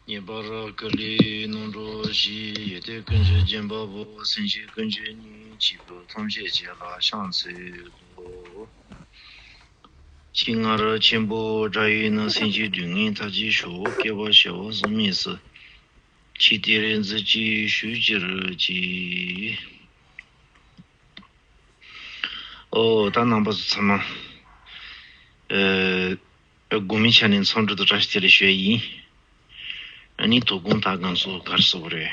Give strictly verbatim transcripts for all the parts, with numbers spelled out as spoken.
ངེས་པར་ཀུན་ལས་ནོར་འགྲོ་ཞིག་ཡོད་དེ་ཀུན་གྱི་སྦྱིན་པ་པོ། སེམས་ཅན་ཀུན་གྱི་ཉིད་ཆེས་པོ། ཐམས་ཅད་ཀྱི་ལ་ཕྱག་འཚལ་ལོ། ཤིང་མངར་ཆེན་པོ་འདྲ་ཡིན་ན། སེམས་ཅན་སྡུག་བསྔལ་མཐའ་ཅི་ཤོག་སྐྱེ་བ་བྱ་བ་བཟང་མེད་སྲིད། ཆོས་དེ་རིགས་མཛོད་ཅིག་ཞུ་ཅི་རུ་ཅི། ཨོ་ད་རྣམ་པ་ཚོ་ཚང་མ། ཨེ། དགོང་མོའི་ཆ་ནས་འཚམས་འདྲི་དང་བཀྲ་ཤིས་བདེ་ལེགས་ཞུ་ཡ་ཡིན། ཨ་ནི་དོ་དགོང་ད་ང་ཚོ་ག་རེ་ཟེར་དགོས་རེད།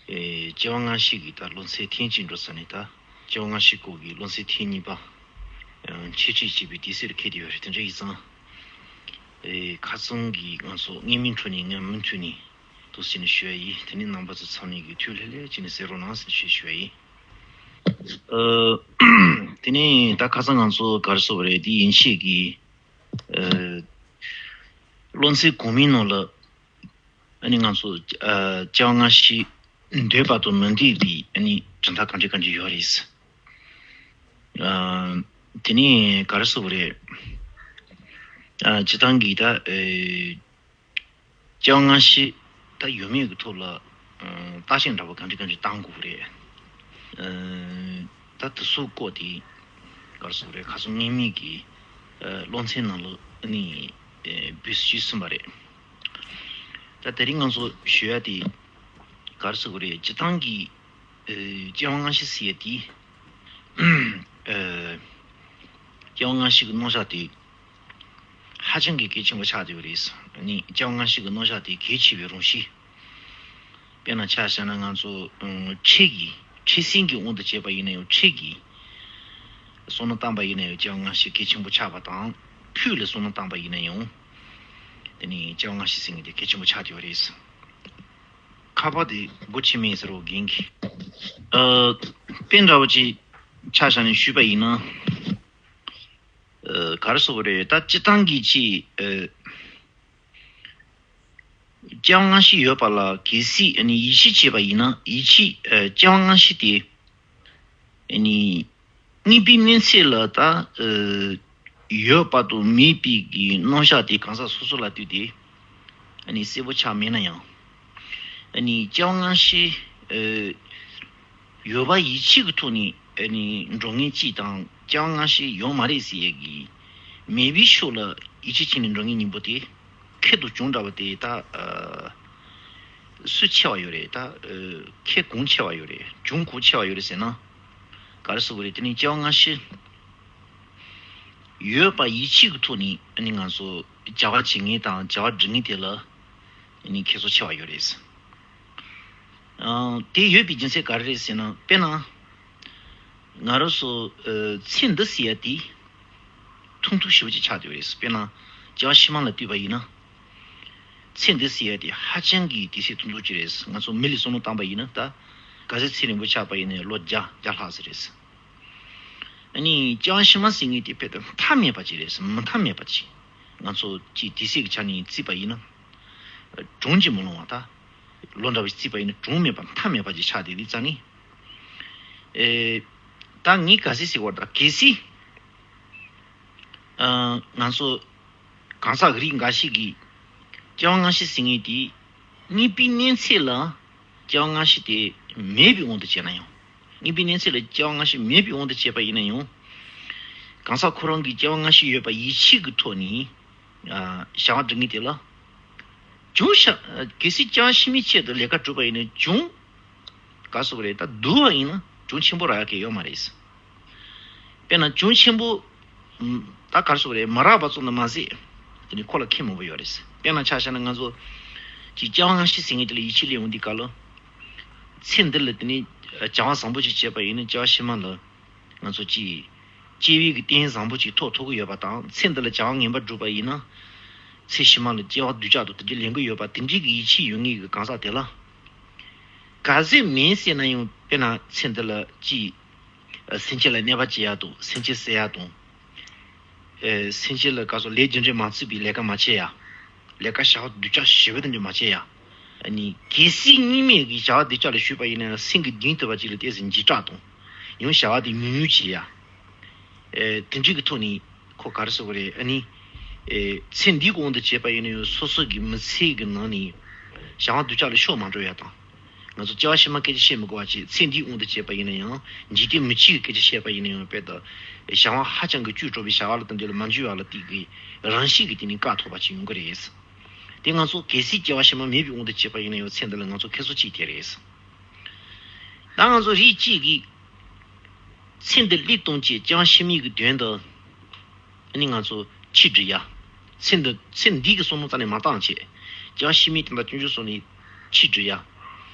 ཨེ། སྐྱེ་བ་སྔ་ཕྱི་གི་ད་བློ་ཚད་ཐེངས་གཅིག་འགྲོ་ས་ནས་ད་སྐྱེ་བ་སྔ་ཕྱི་སྐོར་གྱི་བློ་ཚད་ཐེངས་གཉིས་པ། ཨ། འཆད་ཁྲིད་བྱེད་པའི་དུས་ཚོད་འཁེལ་བསྡད་ཡོད་རེད། དེ་འདྲ་ཡིན་ཙང་། ཨེ། ཁ་སང་གི་ང་ཚོ་སྔོན་མའི་འཕྲོ་ནས་ང་མུ་མཐུད་ནས་འདུག་ཟེར་ནས་ཞུ་ཡ་ཡིན། དེ་ནས་རྣམ་པ་ཚོ་ཚང་མས་ཀྱི་ཐུགས་ལྷོད་ལྷོད་བྱས་ནས་གསན་རོགས་གནང་ཟེར་ནས་ཞུ་ཞུ་ཡ་ཡིན། ཨ། དེ་ནས་ད་ཁ་སང་ང་ཚོ་ག་རེ་ཟེར་དགོས་རེད། དེ་ཡན་ཆད་ཀྱི། ཨ། བློ་ཚད་གོང་མའི་ནང་ལ། ཨ་ནི་ང་ཚོ། ཨ། སྐྱེ་བ་སྔ་ཕྱི་འདོད་པ་དང་མི་འདོད་པའི་ཨ་ནི་གྲུབ་མཐའ་གང་འདྲ་གང་འདྲ་ཡོད་རེད། ཨ། དེ་ནས་ག་རེ་ཟེར་དགོས་རེད། ཨ། སྤྱིར་བཏང་གི་ད། ཨེ། སྐྱེ་བ་སྔ་ཕྱི་ད་ཡོད་མེད་ཀྱི་ཐོག་ལ། ཨ། བརྟག་དཔྱད་འདྲ་པོ་གང་འདྲ་གང་འདྲ་བཏང་དགོས་ཀྱི་རེད། ཨ། ད་དེ་ཚོའི་སྐོར་དེ་ག་རེ་ཟེར་དགོས་རེད། ཁ་སང་སྔོན་མའི་གི། ཨ། སློབ་ཚན་ནང་ལ་ཨ་ནི། ཨེ། འབུལ་ཞུས་ཟིན་པ་རེད། ད་དེ་རིང་ང་ཚོ་ཞུ་ཡ་དེ་ག་རེ་ཟེར་དགོས་རེད། སྤྱིར་བཏང་གི། ཨེ། སྐྱེ་བ་སྔ་ཕྱི་ཟེར་ཡ་དེ། ཨེ། སྐྱེ་བ་སྔ་ཕྱི་གི་རྣམ་གཞག་དེ་ཧ་ཅང་གི་གལ་ཆེན་པོ་ཆགས་བསྡད་ཡོད་རེད། ཨ་ནི་སྐྱེ་བ་སྔ་ཕྱི་གི་རྣམ་གཞག་དེ་གལ་ཆེ་བའི་རང་བཞིན། དཔེར་ན་ཆ་བཞག་ན་ང་ཚོ། ཨ། ཁྲི་གི་ཁྲི་སེང་གི་དབང་དུ་བྱས་པ་ཡིན་ན་ཡང་། ཁྲི་གི་བསམ་བློ་བཏང་པ་ཡིན་ན་ཡང་སྐྱེ་བ་སྔ་ཕྱི་གལ་ཆེན་པོ་ཆགས་པ་དང་། ཕུད་ལ་བསམ་བློ་བཏང་པ་ཡིན་ན་ཡང་། དེ་ནི་སྐྱེ་བ་སྔ་ཕྱི་ཟེར་མཁན་དེ་གལ་ཆེན་པོ་ཆགས་བསྡད་ཡོད་རེད། ཁ་པར་དེ་སྒོ་ཕྱེ་མེད་ཟེར་བ་རྒན་གྱིས། ཨ། དཔེ་འདྲ་བོ་ཅིག་ཆ་བཞག་ནས་ཞུས་པ་ཡིན་ན། ཨ། ག་རེ་ཟེར་དགོས་རེད། ད་སྤྱིར་བཏང་གི་ཅིག། ཨ། སྐྱེ་བ་སྔ་ཕྱི་ཡོད་པ་ལ་གལ་སྲིད་ཨ་ནི་ཡིད་ཆེས་བྱས་པ་ཡིན་ན། ཡིད་ཆེས། ཨ། སྐྱེ་བ་སྔ་ཕྱི་དེ་ཨ་ནི་དངོས་པོའི་གནས་ཚད་ལ་ད། ཨ། ཡོད་པ་དང་མེད་པའི་གི་རྣམ་གཞག་དེ་གང་ཟག་སོ་སོ་ལ་ལྟོས་ཏེ་ཨ་ནི་གསལ་པོ་ཆགས་མེད་ན་ཡང་། ཨ་ནི་སྐྱེ་བ་སྔ་ཕྱི། ཨ། ཡོད་པ་ཡིད་ཆེས་ཀྱི་ཐོག་ནས་ཨ་ནི་འགྲོ་མཁན་གཅིག་དང་། སྐྱེ་བ་སྔ་ཕྱི་ཡོད་མ་རེད་ཟེར་ཡས་ཀྱི་མེད་པའི་ཕྱོགས་ལ་ཡིད་ཆེས་བྱས་ནས་འགྲོ་མཁན་གཉིས་པོ་དེ་ཁེ་དང་གྱོང་འདྲ་བ་དེ་ད། ཨ། སུ་ཆེ་བ་ཡོད་རེད། ད། ཨ། ཁེ་གང་ཆེ་བ་ཡོད་རེད། གྱོང་གང་ཆེ་བ་ཡོད་རེད་ཟེར་ན། ག་རེ་ཟེར་དགོས་རེད། དེ་ནི་སྐྱེ་བ་སྔ་ཕྱི་ཡོད་པ་ཡིད་ཆེས་ཀྱི་ཐོག་ནས་ཨ་ནི་ང་ཚོ་བྱ་བ་བྱེད་མཁན་དང་བྱ་བ་སྒྲུབ་མཁན་དེ་ལ་ཨ་ནི་ཁེ་སང་ཆེ་བ་ཡོད་རེད། ཨ། དེ་ཡོད་པའི་རྒྱུ་མཚན་ག་རེ་རེད་ཟེར་ན། དཔེར་ན་ང་རང་ཚོ། ཨ། ཚེ་འདི་ཟེར་ཡ་དེ་ཐུང་ཐུང་ཞེ་པོ་ཅིག་ཆགས་བསྡད་ཡོད་རེད། དཔེར་ན་སྐྱེ་བ་ཕྱི་མ་ལ་ལྟོས་པ་ཡིན་ན། ཚེ་འདི་ཟེར་ཡ་དེ་ཧ་ཅང་གི་དུས་ཚོད་ཐུང་ཐུང་ཅིག་རེད། ང་ཚོ་མི་ལ་བསམ་བློ་བཏང་པ་ཡིན་ན། ད་གལ་སྲིད་ཚེ་རིང་པོ་ཆགས་པ་ཡིན་ན་ལོ་བརྒྱ་བརྒྱ་ལྷག་ཙམ་རེད། ཨ་ནི་སྐྱེ་བ་ཕྱི་མ་ཟེར་མཁན་དེ་དཔེ་ད་མཐའ་མེད་པ་ཅིག་རེད། མི་མཐའ་མེད་པ་ཅིག། ང་ཚོ་ཅིག་དུས་ཚོད་ཀྱི་ཆ་ནས་བརྩིས་པ་ཡིན་ན། གྲངས་ཀྱིས་མི་ལོངས་པ། ད་ལོ་འདྲ་བ་ཞིག་བརྩིས་པ་ཡིན་ན་གྲངས་མེད་པ་མཐའ་མེད་པ་ཅིག་ཆགས་བསྡད་དུས་ཙང་ནི། ཨེ། ད་ངས་ག་ཚོད་ཟེར་བ། ད་གལ་སྲིད། ཨ། ང་ཚོ་གང་ཟག་གི་རིགས་འགའ་ཞིག་གིས་སྐྱེ་བ་སྔ་ཕྱི་ཟེར་མཁན་དེ་དངོས་པོའི་གནས་ཚད་ལ་སྐྱེ་བ་སྔ་ཕྱི་དེ་མེད་པའི་དབང་དུ་བྱས་ན་ཡང་། དངོས་པོའི་གནས་ཚད་ལ་སྐྱེ་བ་སྔ་ཕྱི་མེད་པའི་དབང་དུ་བྱས་པ་ཡིན་ན་ཡང་། གང་ཟག་ཁོ་རང་གིས་སྐྱེ་བ་སྔ་ཕྱི་ཡོད་པ་ཡིད་ཆེས་ཀྱི་ཐོག་ནས། ཨ། བྱ་བ་སྒྲུབ་མཁན་དེ་ལ་གྱོང་ཤ། གལ་སྲིད་སྐྱེ་བ་ཕྱི་མའི་ཆེད་དུ་ལས་ཀ་བསྒྲུབས་པ་ཡིན་ན་གྱོང་། ག་རེ་ཟེར་དགོས་རེད། ད་བསྡུར་བ་ཡིན་ན་གྱོང་ཆེན་པོ་རག་ཡག་གི་ཡོད་མ་རེད། དཔེར་ན་གྱོང་ཆེན་པོ། ད་ག་རེ་ཟེར་དགོས་རེད། མ་རག་པ་ཙམ་དུ་མ་ཟད། དེ་ནི་ཁོ་ལ་ཁེ་མང་པོ་ཡོད་རེད། དཔེར་ན་ཆ་བཞག་ན་ང་ཚོ་ཅིག་སྐྱེ་བ་སྔ་ཕྱི་ཟེར་མཁན་དེ་ལ་ཡིད་ཆེས་སླེབས་ཡོང་དུས་སྐབས་ལ། ཚེ་འདི་ལ་དེ་ནི་བྱ་བ་བཟང་པོ་ཞིག་བྱས་པ་ཡིན་ན་སྐྱེ་བ་ཕྱི་མ་ལ་ང་ཚོ་ཅིག་སྐྱེ་བའི་གི་རྟེན་བཟང་པོ་ཅིག་ཐོབ་ཐུབ་ཀྱི་ཡོད་པ་དང་། ཚེ་འདི་ལ་བྱ་བ་ངན་པ་བསྒྲུབས་པ་ཡིན་ན་ཚེ་ཕྱི་མ་ལ་སྐྱེ་བ་སྡུག་ཅག་དང་དེ་འདྲའི་ལེན་གྱི་ཡོད་པ། དེ་འདྲའི་གི་ཡིད་ཆེས་ཡོད་མཁན་གྱི་གང་ཟག་དེ་ལ། ག་ཚོད་མིན་ཟེར་ན་ཡང་། དཔེར་ན་ཚེ་འདི་ལ་ཅིག་སེམས་ཅན་ལ་གནོད་པ་བྱེད་ཡག་དང་། སེམས་ཅན་བསད་ཡག་དང་། ཨེ། སེམས་ཅན་ལ་ག་ཚོད་ལས་རྒྱུ་འབྲས་མ་བརྩིས་པའི་ལས་ཀ་མ་བྱེད་ཡག། ལས་ཀ་བྱ་བ་སྡུག་ཅག་ཞེ་པོ་དེ་འདྲ་མ་བྱེད་ཡག། ཨ་ནི་གལ་སྲིད་སྔོན་མའི་གི་བྱ་བ་སྡུག་ཅག་ལ་ཞུགས་པ་ཡིན་ན་སེམས་ཀྱི་གཏིང་དུ་བ་ཅིག་ལ་ཏོག་ཙམ་འཇིགས་སྐྲག་དང་། ཡང་བྱ་བ་དེ་ཉུང་ཉུང་བྱེད་ཡག། ཨེ། དེ་འདྲའི་གི་ཐོག་ནས་ཁོ་ག་རེ་ཟེར་དགོས་རེད། ཨ་ནི་ ཚེ་འདིའི་དབང་དུ་བྱས་པ་ཡིན་ན་ཡང་སོ་སོ་གི་མི་ཚེ་གི་ནང་ནས་བྱ་བ་སྡུག་ཅག་ལ་ཕྱོགས་མ་འགྲོ་ཡ་དང་། ང་ཚོ་སྐྱེ་བ་ཕྱི་མ་སྐད་ཆ་བཤད་མི་དགོས་པ་བྱས། ཚེ་འདིའི་དབང་དུ་བྱས་པ་ཡིན་ན་ཡང་འཇིག་རྟེན་མི་ཚེ་གི་སྐད་ཆ་བཤད་པ་ཡིན་ན་ཡང་དཔེ་དང་བྱ་བ་ཧ་ཅང་གི་བཅུད་དྲོ་བའི་བྱ་བ་ལ་དང་དེ་ལ་མ་འཇུས་པ་ལ་དེ་གི་རང་བཞིན་གི་དེ་ནི་བཀག་ཐུབ་པ་ཅིག་ཡོང་གི་རེད། དེ་ང་ཚོ་གལ་སྲིད་སྐྱེ་བ་ཕྱི་མ་མེད་པའི་དབང་དུ་བྱས་པ་ཡིན་ན་ཡང་ཚེ་འདི་ལ་ང་ཚོ་ཁེ་སོ་ཅིག་དེ་རེད། ད་ང་ཚོ་རིགས་གཅིག་གིས་ཚེ་འདི་སླེབས་གཏོང་བྱེད་སྐྱེ་བ་ཕྱི་མའི་གི་དོན་དུ། ཨ་ནི་ང་ཚོ་ཆིག་སྒྲིལ་ཡ། ཚེ་འདི་ཚེ་འདི་གི་བསམ་བློ་རྩ་ནས་མ་བཏང་བྱེད། སྐྱེ་བ་ཕྱི་མའི་དོན་དུ་སྐྱོན་བརྗོད་སོགས་ནས་ཆིག་སྒྲིལ་ཡ།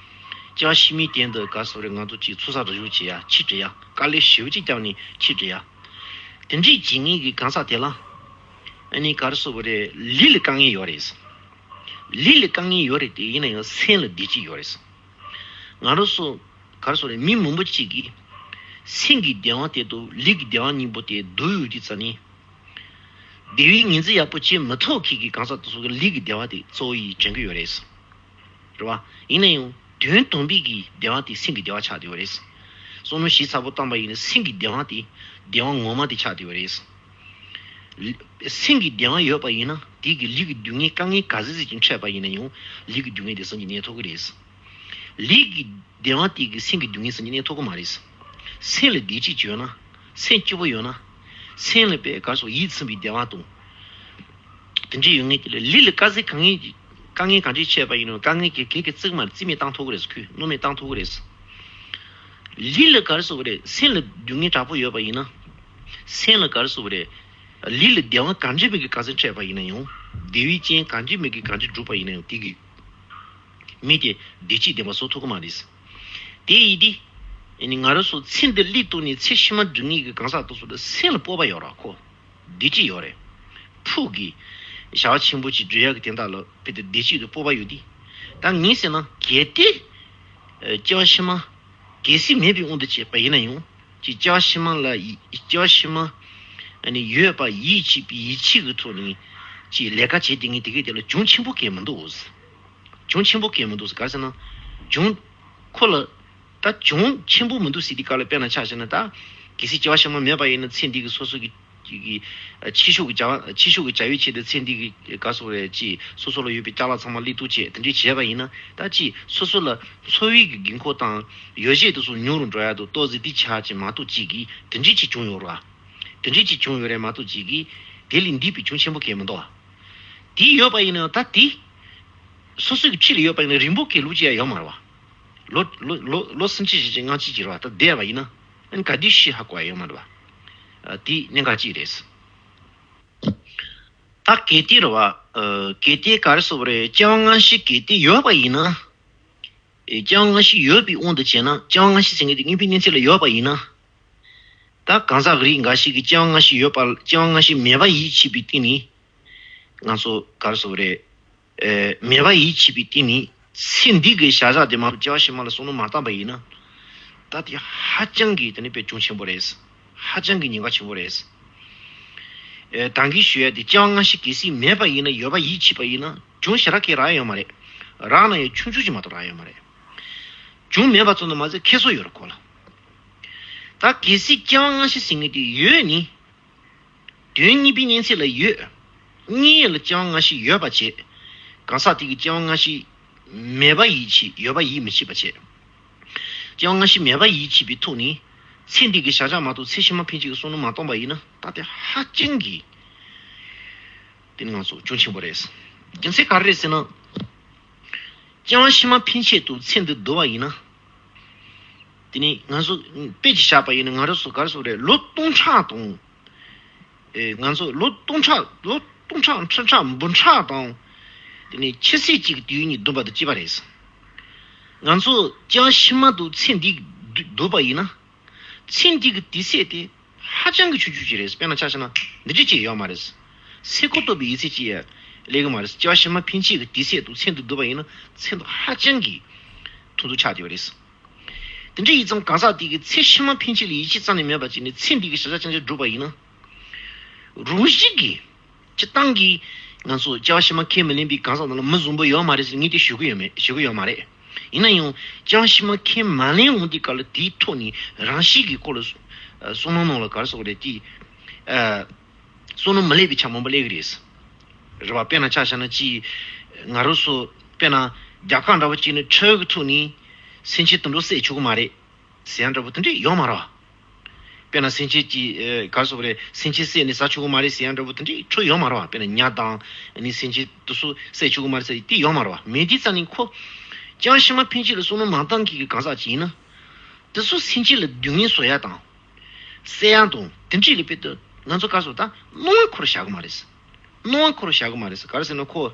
སྐྱེ་བ་ཕྱི་མའི་དོན་དུ་ག་སོགས་རེད། ང་ཚོ་གཅིག་ཚོགས་བསགས་རེ་ཞུ་བྱེད་ཡ། ཆིག་སྒྲིལ་ཡ། དཀའ་ལས་ཞེ་པོ་ཅིག་བརྒྱབ་ནས་ཆིག་སྒྲིལ་ཡ། དེ་འདྲའི་བྱེད་མཁན་གྱི་གང་ཟག་དེ་ལ། ཨ་ནི་ག་རེ་ཟེར་དགོས་རེད། ལུས་ལ་དཀའ་ངལ་ཡོད་རེད། ལུས་ལ་དཀའ་ངལ་ཡོད་རེད་དེ་ཡིན་ན་ཡང་སེམས་ལ་བདེ་སྐྱིད་ཡོད་རེད། ང་རང་ཚོ་ག་རེ་ཟེར་དགོས་རེད། མི་མང་པོ་ཅིག་གིས་སེམས་ཀྱི་བདེ་བ་དེ་དང་ལུས་ཀྱི་བདེ་བ་གཉིས་པོ་དེ་བསྡུར་ཡོང་དུས་ཙ་ནས། བདེ་བའི་ངོས་འཛིན་ཡག་པོ་བྱེད་མི་ཐུབ་མཁན་གྱི་གང་ཟག་དེ་ཚོ་གི་ལུས་ཀྱི་བདེ་བ་དེ་གཙོ་བོ་ཡིས་དྲན་གྱི་ཡོད་རེད། རེད་བ། ཡིན་ན་ཡང་དོན་དམ་པའི་གི་བདེ་བ་དེ་སེམས་ཀྱི་བདེ་བ་ཆགས་བསྡད་ཡོད་རེད། བསམ་བློ་ཞིབ་ཚགས་པོ་བཏང་པ་ཡིན་ན་སེམས་ཀྱི་བདེ་བ་དེ་བདེ་བ་ངོ་མ་དེ་ཆགས་བསྡད་ཡོད་རེད། སེམས་ཀྱི་བདེ་བ་ཡོད་པ་ཡིན་ན་དེ་གི་ལུས་ཀྱི་སྡུག་བསྔལ་དཀའ་ངལ་ག་ཚོད་ཅིག་འཕྲད་པ་ཡིན་ན་ཡང་ལུས་ཀྱི་སྡུག་བསྔལ་དེ་སངས་ཀྱིས་གནས་ཐུབ་ཀྱི་རེད། ལུས་ཀྱི་བདེ་བ་དེ་གི་སེམས་ཀྱི་སྡུག་བསྔལ་སངས་ཀྱིས་གནས་ཐུབ་ཀྱི་མ་རེད། སེམས་ལ་བདེ་སྐྱིད་ཅིག་ཡོད་ན། སེམས་སྐྱིད་པོ་ཡོད་ན། སེམས་ལ་དཔེ་ག་རེ་ཟེར་དགོས་རེད། ཡིད་ཚིམ་པའི་བདེ་བ་དང་། དེ་འདྲའི་ཡོད་མཁན་དེ་ལ་ལུས་ལ་དཀའ་ཚེགས་གང་ཡིན། དཀའ་ངལ་གང་འདྲ་འཕྲད་པ་ཡིན་ན་དཀའ་ངལ་གྱི་གེགས་ཀྱི་བརྩི་མ་རྩིས་མེད་བཏང་ཐུབ་ཀྱི་རེད། ཁོས་གནོད་མེད་བཏང་ཐུབ་ཀྱི་རེད། ལུས་ལ་ག་རེ་ཟེར་དགོས་རེད། སེམས་ལ་སྡུག་བསྔལ་དྲག་པོ་ཡོད་པ་ཡིན་ན། སེམས་ལ་ག་རེ་ཟེར་དགོས་རེད། ལུས་ལ་བདེ་བ་གང་འདྲ་མིན་གྱི་ག་ཚོད་འཕྲད་པ་ཡིན་ན་ཡང་། བདེ་བའི་རྐྱེན་གང་འདྲ་མིན་གྱི་གང་འདྲ་བསྒྲུབས་པ་ཡིན་ན་ཡང་དེ་གི་མི་དེ་བདེ་སྐྱིད་ལྡན་པ་བཟོ་ཐུབ་ཀྱི་མ་རེད། དེ་ཡིན་དུས། ཨ་ནི་ང་རང་ཚོ་ཚེ་འདི་སླེབས་གཏོང་ནས་ཚེ་ཕྱི་མ་སྒྲུབ་མཁན་གྱི་གང་ཟག་དེ་ཚོ་ལ་སེམས་ལ་སྤོབས་པ་ཡོད་རེད། ཁོ་བདེ་སྐྱིད་ཡོད་རེད། ཕུགས་ཀྱི་བྱ་བ་ཆེན་པོ་ཅིག་སྒྲུབ་ཡག་གི་དོན་དག་ལ་དཔེ་དེ་བདེ་སྐྱིད་དང་སྤོབས་པ་ཡོད་དུས། ད་ངས་ཟེར་ན་གལ་ཏེ། ཨ། སྐྱེ་བ་ཕྱི་མ་གལ་སྲིད་མེད་པའི་དབང་དུ་བྱས་པ་ཡིན་ན་ཡང་། ཅིག་སྐྱེ་བ་ཕྱི་མ་ལ་ཡི་སྐྱེ་བ་ཕྱི་མ། ཨ་ནི་ཡོད་པ་ཡིད་ཆེས་པའི་ཡིད་ཆེས་ཀྱི་ཐོག་ནས་ཅིག་ལས་ཀ་བྱེད་དེ་ངས་དེ་གའི་དེ་ལ་གྱོང་ཆེན་པོ་གང་ཡང་མི་འདུག་གྱོང་ཆེན་པོ་གང་ཡང་མི་འདུག་ཟེར། ག་རེ་ཟེར་ན། གྱོང་། ཁོ་ལ་ད་གྱོང་ཆེན་པོ་མི་འདུག་ཟེར་དུས་སྐབས་ལ་དཔེར་ན་ཆ་བཞག་ན། ད་གལ་སྲིད་སྐྱེ་བ་ཕྱི་མ་མེད་པ་ཡིན་ན་ཚེ་འདི་གི་སོ་སོ་གི་གི་ཆེ་ཤོས་ཀྱི་བྱ་བ། ཆེ་ཤོས་ཀྱི་བྱ་བའི་ཆེད་དུ་ཚེ་འདི་གི་ག་རེ་ཟེར་དགོས་རེད། ཅིག་སོ་སོ་ལ་ཡོད་པའི་ཅ་ལག་ཚང་མ་སླེབས་གཏུགས་བྱས་དེ་འདྲས་བྱས་པ་ཡིན་ན། ད་ཅིག་སོ་སོ་ལ་འཚོ་བའི་གི་དགོས་མཁོ་དང་ཡོ་བྱད་དེ་ཚོ་ཉུང་རུ་འགྲོ་ཡག་ཏུ་ཏོག་ཙམ་དེ་ཆགས་ཀྱི་མ་གཏོགས་ཅིག་གི་དེ་འདྲས་ཅིག་བྱུང་ཡོད་རེད་བ། དེ་འདྲས་ཅིག་བྱུང་ཡོད་རེད་མ་གཏོགས་ཅིག་གི་དེ་ལས་འདས་པའི་གྱོང་ཆེན་པོ་གང་ཡང་མི་འདུག་བ། དེ་ཡོད་པ་ཡིན་ན་ད་དེ་སོ་སོ་གི་འཁྲིས་ལ་ཡོད་པ་ཡིན་ན་རིང་པོ་གི་ལོ་གཅིག་ཡང་ཡོད་མ་རེད་བ། ལོ་ལོ་ལོ་ལོ་སུམ་ཅུ་བཞི་བཅུ་ལྔ་བཅུ་ཅིག་རེད་བ། ད་བསྡད་པ་ཡིན་ན་ཨ་ནི་ག་དུས་ཤི་ཧ་གོ་ཡ་ཡོད་མ་རེད་བ། ཨ། དེ་གནད་འགག་ཅིག་རེད། ད་གལ་ཏེ་རེད་བ། ཨ། གལ་ཏེ་ག་རེ་ཟེར་དགོས་རེད། སྐྱེ་བ་སྔ་ཕྱི་གལ་ཏེ་ཡོད་པ་ཡིན་ན། ཨེ། སྐྱེ་བ་སྔ་ཕྱི་ཡོད་པའི་དབང་དུ་བྱས་ན། སྐྱེ་བ་སྔ་ཕྱི་ཟེར་མཁན་དེ་དངོས་པོའི་གནས་ཚད་ལ་ཡོད་པ་ཡིན་ན། ད་གང་ཟག་གི་རིགས་འགའ་ཞིག་གིས་སྐྱེ་བ་སྔ་ཕྱི་ཡོད་པ། སྐྱེ་བ་སྔ་ཕྱི་མེད་པ་ཡིད་ཆེས་པའི་སྟེང་ནས། ང་ཚོ་ག་རེ་ཟེར་དགོས་རེད། ཨེ། མེད་པ་ཡིད་ཆེས་པའི་སྟེང་ནས་ཚེ་འདི་གི་བྱ་བཞག་དེ་མ་གཏོགས་སྐྱེ་བ་ཕྱི་མ་ལ་བསམ་བློ་མ་བཏང་པ་ཡིན་ན། ད་དེ་ཧ་ཅང་གི་དེ་ནི་དཔེ་གྱོང་ཆེན་པོ་རེད། ཧ་ཅང་གི་ཉེན་ཁ་ཆེན་པོ་རེད། ཨེ། ད་གིན་ཞུ་ཡ་དེ་སྐྱེ་བ་སྔ་ཕྱི་གལ་སྲིད་མེད་པ་ཡིན་ན། ཡོད་པ་ཡིད་ཆེས་པ་ཡིན་ན་གྱོང་ཞེ་དྲག་གི་རག་ཡོད་མ་རེད། རག་ན་ཡང་ཆུང་ཆུང་ཅིག་མ་གཏོགས་རག་ཡོད་མ་རེད། གྱོང་མེད་པ་ཙམ་དུ་མ་ཟད་ཁེ་སོ་ཡོད་རེད་ཁོ་ལ། ད་གལ་སྲིད་སྐྱེ་བ་སྔ་ཕྱི་ཟེར་མཁན་དེ་ཡོད་ནི། དོན་གཉིས་པའི་གནས་ཚད་ལ་ཡོད། གཉིས་ལ་སྐྱེ་བ་སྔ་ཕྱི་ཡོད་པ་བྱས། གང་ཟག་དེ་གིས་སྐྱེ་བ་སྔ་ཕྱི་མེད་པ་ཡིད་ཆེས། ཡོད་པ་ཡིད་མི་ཆེས་པ་བྱས། སྐྱེ་བ་སྔ་ཕྱི་མེད་པ་ཡིད་ཆེས་པའི་ཐོག་ནས་ཚེ་འདི་གི་བྱ་བཞག་མ་གཏོགས་ཚེ་ཕྱི་མ་ཕན་ཆད་ཀྱི་བསམ་བློ་མ་བཏང་པ་ཡིན་ན། ད་དེ་ཧ་ཅང་གི་དེ་ནི་ང་ཚོ་གྱོང་ཆེན་པོ་རེད། རྒྱུ་མཚན་ག་རེ་རེད་ཟེར་ན། སྐྱེ་བ་ཕྱི་མ་ཕན་ཆད་དུ་ཚེ་འདི་བསྡུ་བ་ཡིན་ན། དེ་ནི་ང་ཚོ་དཔེ་ཅིག་བཞག་པ་ཡིན་ན། ང་རང་ཚོ་ག་རེ་ཟེར་དགོས་རེད། ལོ་སྟོང་ཕྲག་དང་། ཨེ། ང་ཚོ་ལོ་སྟོང་ཕྲག་ལོ་སྟོང་ཕྲག་ཁྲི་ཕྲག་འབུམ་ཕྲག་དང་། དེ་ནི་ཆུ་ཚོད་གཅིག་གི་དུས་ཡུན་གཉིས་བསྡོམས་པ་དང་གཅིག་པ་རེད། ང་ཚོ་སྐྱེ་བ་ཕྱི་མ་དུ་ཚེ་འདི་བསྡུ་བསྡུ་བ་ཡིན་ན། ཚེ་འདི་གི་དུས་ཚོད་དེ་ཧ་ཅང་གི་ཆུང་ཆུང་ཅིག་རེད། དཔེར་ན་ཆ་བཞག་ན་འདི་འདྲ་ཅིག་ཡོད་མ་རེད། སེ་ཀོ་ཏོ་བའི་ཡིན་ཚད་ཅིག་ཡང་སླེབས་ཀྱི་མ་རེད། སྐྱེ་བ་ཕྱི་མ་ཕན་ཆད་ཀྱི་དུས་ཚོད་དུ་ཚེ་འདི་བསྡུ་བ་ཡིན་ན་ཚེ་འདི་ཧ་ཅང་གི་ཐུང་ཐུང་ཆགས་བསྡད་པ་རེད། དེ་འདྲ་ཡིན་ཙང་གང་ཟག་དེ་གིས་ཚེ་ཕྱི་མ་ཕན་ཆད་ལ་ཡིད་ཆེས་རྩ་ནས་མེད་པ་བྱས་ནས་ཚེ་འདི་གི་བྱ་བཞག་རྐྱང་རྐྱང་བསྒྲུབས་པ་ཡིན་ན། རང་བཞིན་གྱིས་སྤྱིར་བཏང་གི་ང་ཚོ་སྐྱེ་བ་ཕྱི་མ་ཁས་མི་ལེན་པའི་གང་ཟག་རྣམས་ལ་མི་བཟང་པོ་ཡོད་མ་རེད་ཟེར་ངས་དེ་ཞུ་གི་ཡོད་མེད། ཞུ་གི་ཡོད་མ་རེད། ཡིན་ན་ཡང་སྐྱེ་བ་ཕྱི་མ་ཁས་མ་ལེན་འོང་དུས་སྐབས་ལ་དེའི་ཐོག་ནས་རང་བཞིན་གྱིས་ཁོ་ལ་བསམ་བློ་ནང་ལ་ག་རེ་ཟེར་དགོས་རེད། དེ་བསམ་བློ་མི་སླེབས་པའི་ཆ་མང་པོ་སླེབས་ཀྱི་རེད། རེད་བ། དཔེར་ན་ཆ་བཞག་ན་ཅིག་ང་རང་ཚོ་དཔེར་ན་རྒྱལ་ཁབ་འདྲ་བོ་ཅིག་ནས་ཁྲལ་གྱི་ཐོག་ནས་སེམས་ཅན་དུད་འགྲོ་བསད་ཆོག་གི་མ་རེད་ཟེར་ཡ་འདྲ་བོ་དེ་འདྲས་ཡོད་མ་རེད་བ། དཔེར་ན་སེམས་ཅན་གྱི་ཨེ་ག་རེ་ཟེར་དགོས་རེད། སེམས་ཅན་བསད་ནས་ཟ་ཆོག་གི་མ་རེད་ཟེར་ཡ་འདྲ་བོ་དེ་འདྲས་ཁྲོ་ཡོད་མ་རེད་བ། དཔེར་ན་ཉ་དང་ཨ་ནི་སེམས་ཅན་དེ་ཚོ་བསད་ཆོག་གི་མ་རེད་ཟེར་ཡ་དེ་ཡོད་མ་རེད་བ། མེད་དུས་ཙང་ནི་ཁོ་ཅང་ཤི་མ་ཕན་ཆད་ལ་བསམ་བློ་མ་བཏང་མཁན་གྱི་གང་ཟག་ཅིག་ཡིན་ན། དེ་ཚོ་སེམས་ཅན་ལ་སྡུག་བསྔལ་བཟོ་ཡ་དང་། བསད་ཡ་དང་དེ་འདྲས་ལ་དཔེ་དེ་ང་ཚོ་ག་རེ་ཟེར་ད་སྣང་བ་འཁོར་བཞག་གི་མ་རེད། སྣང་བ་འཁོར་བཞག་གི་མ་རེད། ག་རེ་ཟེར་ན་ཁོ་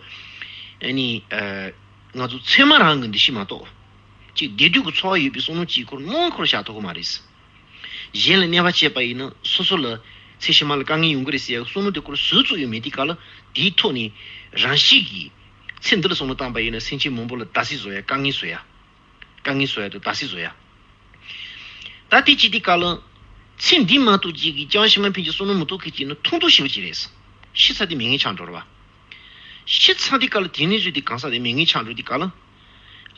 ཨ་ནི་ཨ་ང་ཚོ་ཚེར་མ་རང་གི་འདུ་ཤེས་མ་གཏོགས་ཅིག་བདེ་སྡུག་གི་ཚོར་བ་ཡོད་པའི་བསམ་བློ་ཅིག་ཁོར་སྣང་བ་འཁོར་བཞག་ཐུབ་ཀྱི་མ་རེད། གཞན་ལ་གནོད་པ་བྱས་པ་ཡིན་ན་སོ་སོ་ལ་ཚེ་ཕྱི་མ་ལ་དཀའ་ངལ་ཡོང་གི་རེད་ཟེར་ཡ་བསམ་བློ་དེ་ཁོར་ཟུར་ཙམ་ཡང་མེད་དུས་སྐབས་ལ། དེའི་ཐོག་ནས་རང་བཞིན་གྱིས་ཚེ་འདི་ལ་བསམ་བློ་བཏང་པ་ཡིན་ན་སེམས་ཅན་མང་པོ་ལ་བརྡབ་གསིག་བཟོ་ཡ། དཀའ་ངལ་བཟོ་ཡ། དཀའ་ངལ་བཟོ་ཡ་དང་བརྡབ་གསིག་བཟོ་ཡ། ད་དེ་བྱེད་དུས་སྐབས་ལ། ཚེ་འདི་མ་གཏོགས་ཅིག་གིས་ཅང་ཤི་མ་ཕན་ཆད་བསམ་བློ་མི་གཏོང་མཁན་ཅིག་ནི་ཐུང་ཐུང་ཞེ་པོ་ཅིག་རེད། ཤི་ཚར་དུས་མྱ་ངན་ཆགས་འགྲོ་རེད་བ། ཤི་ཚར་དུས་སྐབས་ལ་དེ་ནས་བཟོས་ཏེ་གང་ཟག་དེ་མྱ་ངན་ཆགས་འགྲོ་དུས་སྐབས་ལ།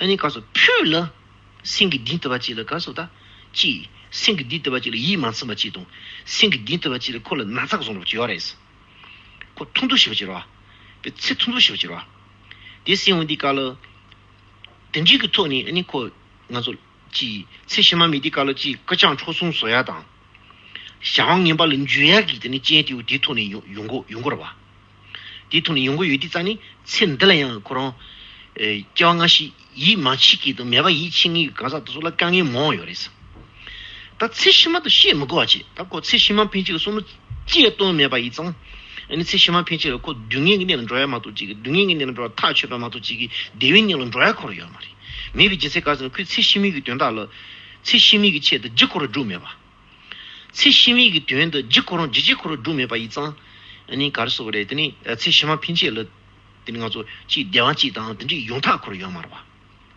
ཨ་ནི་ག་རེ་ཟེར་ཕུད་ལ། སེམས་ཀྱི་གཏིང་ལྟ་བུ་ཅིག་ལ་ག་རེ་ཟེར་ད། ཅིག་སེམས་ཀྱི་གཏིང་ལྟ་བུ་ཅིག་ལ་ཡིད་མ་ཚིམ་པ་ཅིག་དང་། སེམས་ཀྱི་གཏིང་ལྟ་བུ་ཅིག་ལ་ཁོ་ལ་ན་ཚ་བཟོ་འདྲ་བོ་ཅིག་ཡོད་རེད། ཁོ་ཐུང་ཐུང་ཞེ་པོ་ཅིག་རེད་བ། པའི་ཚེ་ཐུང་ཐུང་ཞེ་པོ་ཅིག་རེད་བ། དེ་སེམས་འོང་དུས་སྐབས་ལ། དེ་འདྲའི་གི་ཐོག་ནས་ཨ་ནི་ཁོ་ང་ཚོ་ཅིག་ཚེ་ཕྱི་མ་མེད་དུས་སྐབས་ལ་ཅིག་སྐུ་སྤྱང་ཁྲོ་གསུམ་བཟོ་ཡ་དང་། བྱ་བ་ངན་པ་ལ་འཇུག་ཡ་གི་དེ་ནི་རྐྱེན་དེ་དེའི་ཐོག་ནས་ཡོང་ཡོང་གོ་ཡོང་གོ་རེད་བ། དེའི་ཐོག་ནས་ཡོང་གོ་ཡོད་དུས་ཙང་ནི་ཚེ་འདི་ལ་ཡང་ཁོ་རང་ཨེ་སྐྱེ་བ་སྔ་ཕྱི་ཡིད་མ་ཆེས་མཁན་དང་མེད་པ་ཡིད་ཆེས་མཁན་གྱི་གང་ཟག་དེ་ཚོ་ལ་དཀའ་ངལ་མང་བ་ཡོད་རེད། ད་ཚེ་ཕྱི་མ་དེ་བཤད་མི་དགོས་པ་བྱས། ད་ཁོ་ཚེ་ཕྱི་མ་ཕན་ཆད་ཀྱི་བསམ་བློ་ཅི་ཡང་གཏོང་མེད་པ་ཡིན་ཙང་། ཨ་ནི་ཚེ་ཕྱི་མ་ཕན་ཆད་ལ་ཁོ་སྡུག་བསྔལ་གྱི་གནས་ལ་འགྲོ་ཡ་མ་གཏོགས་ཅིག་གི་སྡུག་བསྔལ་གྱི་གནས་ལ་འགྲོ་ཡ་ཐག་ཆོད་པ་མ་གཏོགས་ཅིག་གི་བདེ་བའི་གནས་ལ་འགྲོ་ཡ་ཁོ་རང་ཡོད་མ་རེད། མེད་པའི་རྒྱུ་མཚན་ག་རེ་ཟེར་ན་ཁོས་ཚེ་ཕྱི་མའི་གི་དོན་དག་ལ། ཚེ་ཕྱི་མའི་གི་ཆེད་དུ་རྒྱུ་ཁོ་རང་བསྒྲུབས་མེད་པ། ཚེ་ཕྱི་མའི་གི་དོན་དུ་རྒྱུ་ཁོ་རང་རྒྱུ་ཆེ་ཁོ་རང་བསྒྲུབས་མེད་པ་ཡིན་ཙང་། ཨ་ནི་ག་རེ་ཟེར་དགོས་རེད། དེ་ནི་ཚེ་ཕྱི་མ་ཕན་ཆད་ལ། དེ་ནི་ང་ཚོ་ཅིག་བདེ་བ་ཅིག་དང་དེ་འདྲའི་ཡོང་ཐབས་ཁོ་རང་ཡོད་མ་རེད་བ།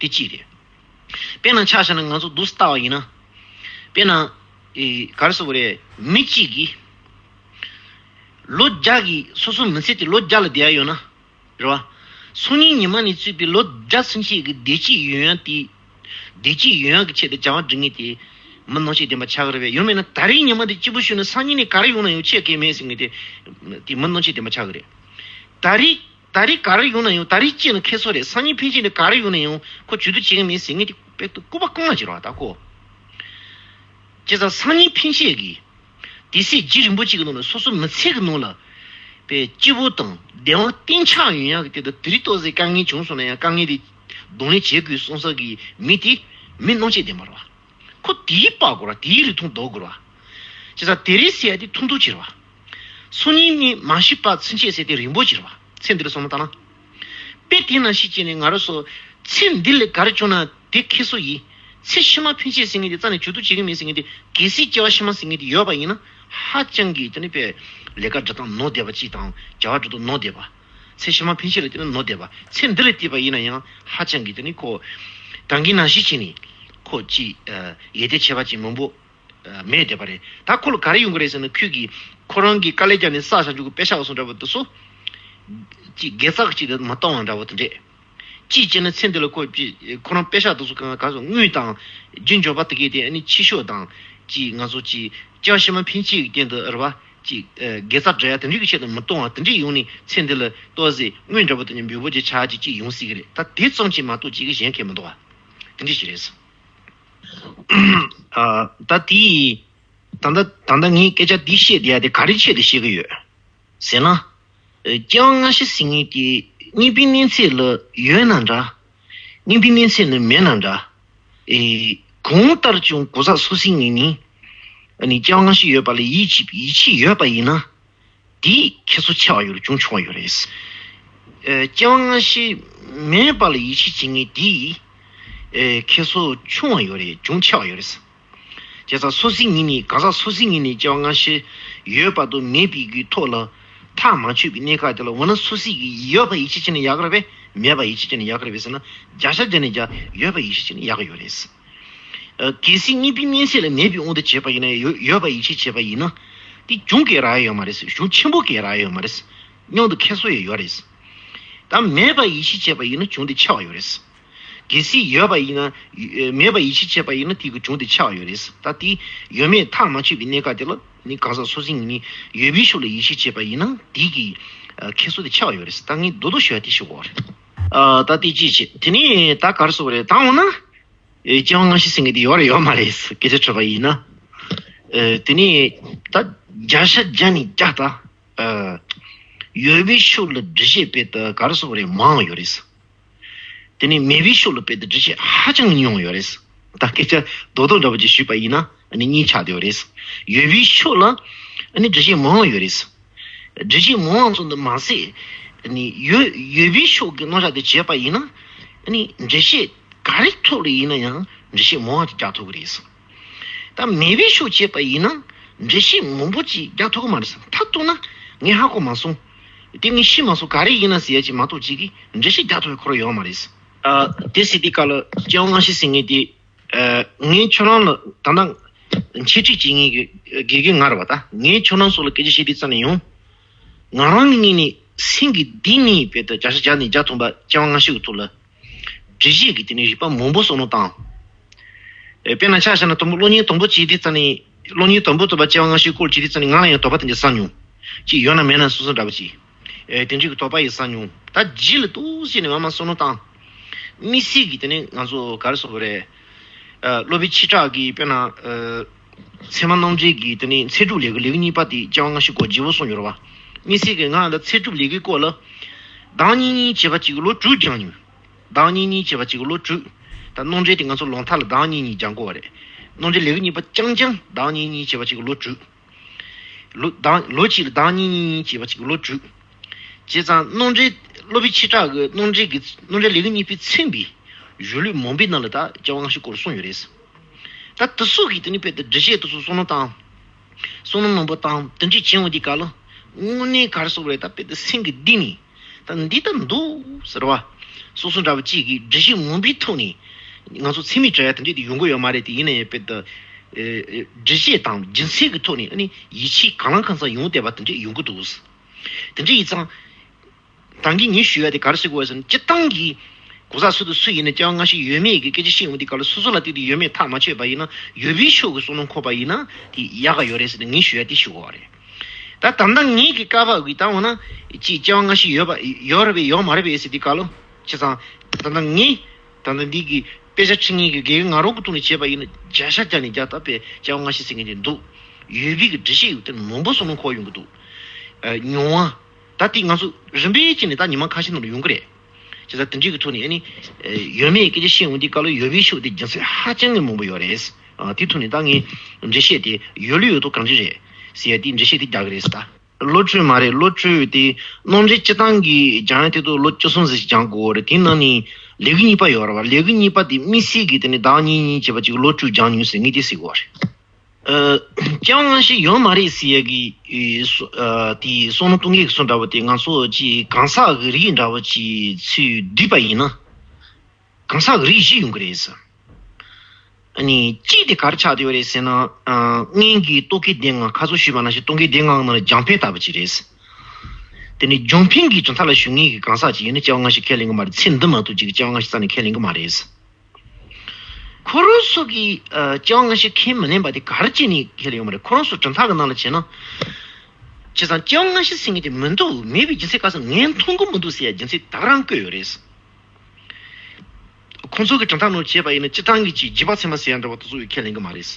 དེ་གཅིག་རེད། དཔེར་ན་ཆ་བཞག་ན་ང་ཚོ་འདུག་སེ་ལྟ་བ་ཡིན་ན། དཔེར་ན། ཨེ་ག་རེ་ཟེར་དགོས་རེད། མི་གཅིག་གིས། ལོ་བརྒྱ་གི་སོ་སོ་མི་ཚེ་དེ་ལོ་བརྒྱ་ལ་བསྡད་ཡ་ཡོད་ན། རེད་བ། སང་ཉིན་ཉི་མ་ནས་བཙུགས་པའི་ལོ་བརྒྱ་ཚུན་ཆད་ཀྱི་བདེ་སྐྱིད་ཡོང་ཡ་དེ། བདེ་སྐྱིད་ཡོང་ཡ་གི་ཆེད་དུ་བྱ་བ་སྒྲུབ་མཁན་དེ། མི་སྣང་ཆེན་ལྡན་པ་ཆགས་ཀྱི་རེད་པས། ཡང་མིན་ན་ད་རེས་ཉི་མ་དེ་སྐྱིད་པོ་བྱུང་ན་སང་ཉིན་ནས་ག་རེ་ཡོང་ན་ཡང་ཁྱད་གང་ཡང་མེད་ཟེར་མཁན་དེ། དེ་མི་སྣང་ཆེན་ལྡན་པ་ཆགས་ཀྱི་རེད། ད་རེས། ད་རེས་ག་རེ་ཡོང་ན་ཡང་ད་རེས་སྐྱིད་ན་ཁེ་སོ་རེད། སང་ཉིན་ཕན་ཆད་ནས་ག་རེ་ཡོང་ན་ཡང་ཁོ་བྱེད་དུ་བྱེད་ཀྱི་མེད་ཟེར་མཁན་དེ་དཔེ་ལྟ་ལྐུགས་པ་ལྐུགས་མ་ཅིག་རེད་བ་ད་ཁོ། བྱས་ཙང་སང་ཉིན་ཕན་ཆད་ཀྱི། དེ་སྲིད་རྒྱུན་རིང་པོ་གཅིག་གི་ནང་ལ་སོ་སོ་མི་ཚེ་གི་ནང་ལ། པའི་སྐྱིད་པོ་དང་བདེ་བ་གཏན་འཇགས་ཡོང་ཡག་གི་དེ་དང་དེ་རིང་ཏོག་ཙམ་དཀའ་ངལ་བྱུང་སོང་ན་ཡང་དཀའ་ངལ་དེ་གདོང་ལེན་བྱེད་དགོས་བསམ་ས་གི་མི་དེ་མི་སྣང་ཆེན་ལྡན་པ་རེད་བ། ཁོ་དེའི་དཔའ་དགོས་ར་དེའི་རིགས་མཐོང་ལྡོག་དགོས་ར། བྱས་ཙང་དེ་རིང་ཟེར་ཡ་དེ་ཐུང་ཐུང་ཅིག་རེད་བ། སང་ཉིན་ནི་མ་ཤི་བར་ཚུན་ཆད་ཟེར་དེ་རིང་པོ་ཅིག་རེད་བ། ཚེ་འདི་ལ་བསམ་བློ་བཏང་ན། དཔེ་དེ་ནང་བཞིན་བྱས་ནས་ང་རང་ཚོ་ཚེ་འདི་ལ་ག་རེ་བྱུང་ན་དེ་ཁེ་སོ་ཡིན། ཚེ་ཕྱི་མ་ཕན་ཆད་ཟེར་མཁན་དེ་རྩ་ནས་བྱེད་དུ་བྱེད་ཀྱི་མེད་ཟེར་མཁན་དེ། གལ་སྲིད་སྐྱེ་བ་ཕྱི་མ་ཟེར་མཁན་དེ་ཡོད་པ་ཡིན་ན། ཧ་ཅང་གི་དེ་ནི་དཔེ་ལས་ཀ་སྒྲུབ་སྟངས་ནོར་བསྡད་པ་གཅིག་དང་བྱ་བ་སྒྲུབ་སྟངས་ནོར་བསྡད་པ། ཚེ་ཕྱི་མ་ཕན་ཆད་ལ་བལྟས་ན་ནོར་བསྡད་པ། ཚེ་འདི་ལ་བལྟས་པ་ཡིན་ན་ཡང་ཧ་ཅང་གི་དེ་ནི་ཁོ། ད་གིན་ནང་བཞིན་བྱས་ནས་ཁོ་ཅིག་ཡིད་བདེ་ཆེ་བ་ཅིག་མང་པོ། མེད་བསྡད་པ་རེད། ད་ཁོ་ལ་ག་རེ་ཡོང་གི་རེད་ཟེར་ན། ཁོས་ཀྱིས་ཁོ་རང་གི་དཀའ་ལས་བརྒྱབ་ནས་བསགས་བཞག་རྒྱུ་གི་པེ་ཤག་བཟོ་འདྲ་པོ་དེ་ཚོ་ཅིག་དགེ་རྩ་གཅིག་ཏུ་མ་གཏོང་བ་འདྲ་པོ་དེ་འདྲས། ཅིག་བྱས་ན་ཚེ་འདི་ལ་ཁོ་ཅིག་ཁོ་རང་པེ་ཤག་དེ་ཚོ་གང་གང་སོང་དངུལ་དང་རྒྱུ་འབྱོར་པ་དེ་གས་དེ། ཨ་ནི་ཕྱི་ཕྱོགས་དང་ཅིག་ང་ཚོ་ཅིག་སྐྱེ་བ་ཕྱི་མ་ཕན་ཆད་ཀྱི་སྟེང་དུ་རེད་བ། ཅིག་དགེ་རྩ་སྒྲུབ་ཡ་དེ་འདྲས་ཀྱི་ཆེད་དུ་མི་གཏོང་བ་དེ་འདྲས་ཡོང་ནས་ཚེ་འདི་ལ་ཏོག་ཙམ་དངུལ་འདྲ་པོ་དེ་ཉམས་འབུལ་པོ་ཅིག་ཆགས་ཅིག་ཅིག་ཡོང་སྲིད་ཀྱི་རེད། ད་དེ་ཙམ་ཅིག་མ་གཏོགས་ཅིག་གཞན་གས་མི་འདུག་བ། དེ་འདྲས་ཞིག་རེད། ཨ། ད་དེ་ད་ལྟ་ད་ལྟ་ངས་སྐད་ཆ་འདི་བཤད་བསྡད་ཡ་དེ་ག་རེ་ཆེད་དུ་བཤད་ཀྱི་ཡོད་ཟེར་ན། ཨ། སྐྱེ་བ་སྔ་ཕྱི་ཟེར་མཁན་དེ་གཉིས་པའི་གནས་ཚད་ལ་ཡོད་ན་འདྲ། གཉིས་པའི་གནས་ཚད་ལ་མེད་ན་འདྲ། ཨེ། གང་ལྟར་ཀྱང་གང་ཟག་སུ་ཞིག་ཡིན་ནའི། ཨ་ནི་སྐྱེ་བ་སྔ་ཕྱི་ཡོད་པ་ལ་ཡིད་ཆེས་ཡིད་ཆེས་ཡོད་པ་ཡིན་ན། དེས་ཁྱད་མཚར་ཆེ་བ་ཡོད་རེད། ཅུང་ཆུང་བ་ཡོད་རེད། ཨེ། སྐྱེ་བ་སྔ་ཕྱི་མེད་པ་ལ་ཡིད་ཆེས་བྱེད་མཁན་དེས། ཨེ། ཁྱད་མཚར་ཆུང་བ་ཡོད་རེད། ཅུང་ཆེ་བ་ཡོད་རེད། བྱས་ཙང་སོ་སོའི་ངོས་ནས་གང་ཟག་སོ་སོའི་ངོས་ནས་སྐྱེ་བ་སྔ་ཕྱི་ཡོད་པ་དང་མེད་པའི་གི་ཐོག་ལ་ཐག་མ་ཆོད་པའི་གནས་སྐབས་དེ་ལ། འོ་ན་སོ་སོའི་གི་ཡོད་པ་ཡིད་ཆེས་བྱས་ན་ཡག་གི་རེད་པས། མེད་པ་ཡིད་ཆེས་བྱས་ན་ཡག་གི་རེད་པས་ཟེར་ན། བརྒྱ་ཆ་བརྒྱ་ནས་བརྒྱ་ཡོད་པ་ཡིད་ཆེས་བྱས་ན་ཡག་གི་ཡོད་རེད། ཨ། གལ་སྲིད་གཉིས་པའི་གནས་ཚད་ལ་མེད་པའི་དབང་དུ་བྱས་པ་ཡིན་ན། ཡོད་ཡོད་པ་ཡིད་ཆེས་བྱས་པ་ཡིན་ན། དེ་ཅུང་གས་རག་ཡ་ཡོད་མ་རེད། ཅུང་ཆེན་པོ་གས་རག་ཡ་ཡོད་མ་རེད། མཉམ་དུ་ཁྱད་མཚར་ཡང་ཡོད་རེད། ད་མེད་པ་ཡིད་ཆེས་བྱས་པ་ཡིན་ན་ཅུང་དེ་ཆེ་བ་ཡོད་རེད། གལ་སྲིད་ཡོད་པ་ཡིན་ན། མེད་པ་ཡིད་ཆེས་བྱས་པ་ཡིན་ན་དེ་གི་ཅུང་དེ་ཆེ་བ་ཡོད་རེད། ད་དེ་ཡོད་མེད་ཐག་མ་ཆོད་པའི་གནས་སྐབས་དེ་ལ་ནི་གང་ཟག་སོ་སོའི་ངོས་ནས་ཡོད་པའི་ཕྱོགས་ལ་ཡིད་ཆེས་བྱས་པ་ཡིན་ན། དེ་གི་ ཁྱད་གསོད་དེ་ཆགས་ཡོད་རེད། ད་ངས་རྡོག་རྡོག་ཞུ་ཡ་དེ་ཞུ་དགོས་རེད། ཨ་ད་དེ་ཅི་བྱེད། དེ་ནས་ད་ག་རེ་ཟེར་དགོས་རེད། ད་འོ་ན། ཨེ་སྤྱི་དབང་སྔ་ཕྱི་ཟེར་མཁན་དེ་ཡོད་རེད་ཡོད་མ་རེད་སྐད་ཆ་དྲིས་པ་ཡིན་ན། ཨེ་དེ་ནས་ད་བརྒྱ་ཆ་བརྒྱ་ནས་བརྒྱ་ད། ཨེ་ཡོད་པའི་ཕྱོགས་ལ་འགྲེལ་བཤད་དཔེ་ད་ག་རེ་ཟེར་དགོས་རེད། མང་ཡོད་རེད། དེ་ནས་མེད་པའི་ཕྱོགས་ལ་དཔེ་དེ་འགྲེལ་བཤད་ཧ་ཅང་ཉུང་ཡོད་རེད། ད་སྐད་ཆ་རྡོག་རྡོག་འདྲ་པོ་ཅིག་ཞུས་པ་ཡིན་ན་ཨ་ནི་གཉིས་ཆགས་བསྡད་ཡོད་རེད། ཡོད་པའི་ཕྱོགས་ལ་ཨ་ནི་འགྲེལ་བཤད་མང་བ་ཡོད་རེད། འགྲེལ་བཤད་མང་བ་ཙམ་དུ་མ་ཟད། ཨ་ནི་ཡོད་ཡོད་པའི་ཕྱོགས་ཀྱི་རྣམ་གཞག་དེ་བྱས་པ་ཡིན་ན་ཨ་ནི་འགྲེལ་བཤད་ག་རེ་ཐོག་ལ་ཡིན་ན་ཡང་འགྲེལ་བཤད་མང་བ་ཅིག་རྒྱག་ཐུབ་ཀྱི་རེད། ད་མེད་པའི་ཕྱོགས་བྱས་པ་ཡིན་ན་འགྲེལ་བཤད་མང་པོ་ཅིག་རྒྱག་ཐུབ་ཀྱི་མ་རེད། མཐར་གཏུགས་ན་ངས་ཧ་གོ་མ་སོང་། དེ་ངས་ཤེས་མ་སོང་ག་རེ་ཡིན་ན་ཟེར་ཡ་ཅིག་མ་གཏོགས་ཅིག་གིས་འགྲེལ་བཤད་རྒྱག་ཐུབ་པའི་ཁོ་རང་ཡོད་མ་རེད། ཨ་དེ་ཟེར་དུས་སྐབས་ལ་སྤྱི་དབང་སྔ་ཕྱི་ཟེར་མཁན་དེ། ཨ་ངས་ཁྱོད་རང་ལ་ད་ལྟ་འཆད་ཁྲིད་བྱེད་མཁན་གྱི་དགེ་རྒན་ང་རེད་པ། ད་ངས་ཁྱོད་རང་ཚོ་ལ་སྐད་ཆ་བཤད་དུས་ཙམ་ནས་ཡང་། ང་རང་གི་ངོས་ནས་སེམས་ཀྱི་གཏིང་ནས་དཔེ་ད་བརྒྱ་ཆ་བརྒྱ་ནས་བརྒྱ་ཐམ་པ་སྤྱི་དབང་སྔ་ཕྱི་གི་ཐོག་ལ། འགྲེལ་བཤད་ཀྱི་དེ་ནས་རིགས་པ་མང་པོ་གསུང་རོགས་བཏང་། ཨེ་དཔེར་ན་ཆ་བཞག་ན་དང་པོ་སློབ་གཉེར་དང་པོ་བྱེད་དུས་ཙམ་ནས་སློབ་གཉེར་དང་པོ་ཐོབ་པ་སྤྱི་དབང་སྔ་ཕྱིའི་སྐོར་བྱེད་དུས་ཙམ་ནས་ང་ལ་ཡང་དོགས་པ་དེ་འདྲ་ཟ་མྱོང་། ཅིག་ཡོད་ན་མེད་ན་སོ་སོ་འདྲ་པོ་ཅིག་ཨེ་དེ་འདྲའི་གི་དོགས་པ་ཡི་ཟ་མྱོང་། ད་རྗེས་ལ་ཏོག་ཙམ་ནས་མར་མར་གསུང་རོགས་བཏང་། དམིགས་བསལ་གྱི་དེ་ནས་ང་ཚོ་ག་རེ་ཟེར་དགོས་རེད། ཨ་སློབ་དཔོན་ཆོས་གྲགས་ཀྱིས་དཔེར་ན་ཨ་ཚད་མ་རྣམ་འགྲེལ་གྱི་དེ་ནས་ཚད་གྲུབ་ལེའུ་ལེའུ་གཉིས་པ་དེ་སྤྱི་དབང་སྔ་ཕྱིའི་སྐོར་བརྗེ་པོ་གསུངས་ཡོད་རེད་པ། དམིགས་བསལ་གྱི་ང་ད་ཚད་གྲུབ་ལེའུ་གི་སྐོར་ལ་ཟླ་གཉིས་གཉིས་བྱས་པ་གཅིག་གི་ལོ་དྲུག་སྦྱངས་མྱོང་། ཟླ་གཉིས་གཉིས་བྱས་པ་གཅིག་གི་ལོ་དྲུག་ད་རྣམ་འགྲེལ་དེ་ང་ཚོ་ལོ་མཐའ་ལ་ཟླ་གཉིས་གཉིས་སྦྱང་དགོས་པ་རེད། རྣམ་འགྲེལ་ལེའུ་གཉིས་པ་རྐྱང་རྐྱང་ཟླ་གཉིས་གཉིས་བྱས་པ་གཅིག་གི་ལོ་དྲུག་ལོ་ཟླ་ལོ་གཅིག་ལ་ཟླ་གཉིས་གཉིས་གཉིས་བྱས་པ་གཅིག་གི་ལོ་དྲུག་བྱས་ཙང་རྣམ་འགྲེལ་སློབ་དཔོན་ཆོས་གྲགས་ཀྱི་རྣམ་འགྲེལ་གྱི་རྣམ་འགྲེལ་ལེའུ་གཉིས་པས་མཚོན་པའི་གཞུང་ལུགས་མང་པོའི་ནང་ལ་ད་སྤྱི་དབང་སྔ་ཕྱིའི་སྐོར་གསུངས་ཡོད་རེད། ད་དེ་ཚོ་གི་དེ་ནི་དཔེ་དེ་འགྲེལ་བཤད་དེ་ཚོ་གསུང་རོགས་བཏང་། གསུང་རོགས་མང་པོ་བཏང་དེ་འདྲས་བྱས་འོང་དུས་སྐབས་ལ་དངོས་གནས་ག་རེ་ཟེར་དགོས་རེད། ད་དཔེ་དེ་སེམས་ཀྱི་གཏིང་ནས་ད་འདི་ལྟར་འདུག་ཟེར་བ། སོ་སོ་འདྲ་བོ་གཅིག་གིས་འགྲེལ་བཤད་མང་པོའི་ཐོག་ནས་ང་ཚོ་ཚད་མས་དྲངས་ཡ་དེ་འདྲས་དེ་ཡོང་གི་ཡོད་མ་རེད། དེ་ཡིན་ན་ཡང་དཔེ་དེ་ཨེ་ཨེ་འགྲེལ་བཤད་དང་རྒྱུ་མཚན་གྱི་ཐོག་ནས་ཨ་ནི་ཡིད་ཆེས་གང་ལ་གང་འཚམ་ཡོང་བསྡད་པ་དེ་འདྲས་ཡོང་གི་འདུག་དེ་འདྲས་ཡིན་ཙང་། ད་གིན་ངས་ཞུ་ཡ་དེ་ག་རེ་ཟེར་དགོས་ཟེར་ན་སྤྱིར་བཏང་གི་གོ་ས་སུ་དང་སུ་ཡིན་ན་སྤྱི་དབང་སྔ་ཕྱི་ཡོད་མེད་ཀྱི་སྐད་ཆ་བཤད་ཡོང་དུས་སྐབས་ལ་སོ་སོ་ལ་དེ་དེ་ཡོད་མེད་ཐག་མ་ཆོད་པ་ཡིན་ན་ཡོད་པའི་ཕྱོགས་ཀྱི་བསམ་བློ་འཁོར་བ་ཡིན་ན་དེ་ཡག་ག་ཡོད་རེད་ཟེར་ནས་ངས་ཞུ་ཡ་དེ་ཞུ་དགོས་པ་རེད། ད་ད་ལྟ་ངེད་ཀྱི་བཀའ་ཕབ་ཀྱི་ད་འོ་ན་ཅིག་སྤྱི་དབང་སྔ་ཕྱི་ཡོད་པ་ཡོད་རེད་པས་ཡོད་མ་རེད་པས་ཟེར་དུས་སྐབས་ལ་བྱས་ཙང་ད་ལྟ་ངས་ད་ལྟ་འདི་གི་དཔེ་ཆ་ཁྲིད་མཁན་གྱི་དགེ་རྒན་ང་རང་གི་ཐོག་ནས་བྱས་པ་ཡིན་ན་བརྒྱ་ཆ་བརྒྱ་ནས་བརྒྱ་ད་དཔེ་སྤྱི་དབང་སྔ་ཕྱི་ཟེར་མཁན་དེ་འདུག་ཡོད་པའི་གི་འགྲེལ་བཤད་ཡོད་དེ་མང་པོ་བསམ་བློ་འཁོར་ཡོང་གི་འདུག་ཨ་མྱོང་བ། ད་ལྟའི་ང་ཚོ་རིམ་པས་བྱས་ནས་ད་ཉི་མ་ཁ་ཤས་ནང་ལ་ཡོང་གི་རེད། བྱས་ཙང་དེ་འདྲའི་གི་ཐོག་ནས་ཨ་ནི་ཨེ་ཡོད་མེད་སྐད་ཆ་བཤད་འོང་དུས་སྐབས་ལ་ཡོད་པའི་ཕྱོགས་དེ་རྒྱུ་མཚན་ཧ་ཅང་གི་མང་པོ་ཡོད་རེད། ཨ་དེའི་ཐོག་ནས་ད་ངས་འགྲེལ་བཤད་དེ་ཡོད་ལུགས་ཡོད་མདོག་གང་ཅི་རེད་ཟེར་ཡ་དེའི་འགྲེལ་བཤད་དེ་རྒྱག་གི་རེད་ཟེར་ད། བློ་གྲོས་མ་རེད། བློ་གྲོས་དེ་རྣམ་འགྲེལ་སྤྱི་བཏང་གི་སྦྱང་ཡ་དེ་ཚོ་ལོ་བཅུ་གསུམ་ཙམ་ཞིག་སྦྱང་དགོས་རེད། དེའི་ནང་ནས་ལེའུ་གཉིས་པ་ཡོད་རེད་བ། ལེའུ་གཉིས་པ་དེ་དམིགས་བསལ་གྱི་དེ་ནས་ཟླ་གཉིས་གཉིས་བྱས་པ་ཅིག་ལོ་དྲུག་སྦྱང་མྱོང་ཟེར་ངས་དེ་ཟེར་དགོས་རེད། ཨ་སྤྱི་དབང་སྔ་ཕྱི་ཡོད་མ་རེད་ཟེར་ཡ་གི་ཨེ་སོ་ཨ་དེ་བསམ་བློ་གཏོང་མཁན་གྱི་བཟོ་འདྲ་བོ་དེ་ང་ཚོ་ཅིག་གང་ཟག་གི་རིགས་འདྲ་བོ་ཅིག་ཚུར་བསྡུས་པ་ཡིན་ན། གང་ཟག་གི་རིགས་བཞི་ཡོང་གི་རེད་ཟེར། ཨ་ནི་གཅིག་དེ་ག་རེ་ཆགས་བསྡད་ཡོད་རེད་ཟེར་ན། ཨ་སྔོན་གྱི་རྟོག་གེ་སྡེ་ལྔ་ཁ་སང་ཞུས་པ་ནང་བཞིན་རྟོག་གེ་སྡེ་ལྔ་ནང་ལ་རྒྱང་འཕེན་ལྟ་བུ་ཅིག་རེད་ཟེར། དེ་ནས་རྒྱང་འཕེན་གྱི་གྲུབ་མཐའ་ལ་ཞུགས་མཁན་གྱི་གང་ཟག་ཅིག་ཡིན་ན་སྤྱི་དབང་སྔ་ཕྱི་ཁས་ལེན་གྱི་མ་རེད། ཚེ་འདི་མ་གཏོགས་ཅིག་གི་སྤྱི་དབང་སྔ་ཕྱི་རྩ་ནས་ཁས་ལེན་གྱི་མ་རེད་ཟེར། ཁོ་རང་ཚོ་གིས་ཨ་སྤྱི་དབང་སྔ་ཕྱི་ཁས་མི་ལེན་པ་དེ་ག་རེ་བྱས་ནས་ཁས་ལེན་ཡོད་མ་རེད། ཁོ་རང་ཚོ་གྲུབ་མཐའ་གི་ནང་ལ་བྱས་ན། བྱས་ཙང་སྤྱི་དབང་སྔ་ཕྱི་ཟེར་མཁན་དེ་མི་འདུག་མེད་པའི་རྒྱུ་མཚན་ག་ཟེར་ངས་མཐོང་གི་མི་འདུག་ཟེར་ཡ་རྒྱུ་མཚན་ད་ག་རང་བཀོད་ཡོད་རེད། ཁོང་ཚོ་གི་གྲུབ་མཐའ་ནང་བྱས་པ་ཡིན་ན་སྤྱི་བཏང་གི་ཅིག་རྗེས་དཔག་ཚད་མ་ཟེར་ཡ་འདྲ་བ་དེ་ཚོ་ཡིས་ཁས་ལེན་གི་མ་རེད། བྱས་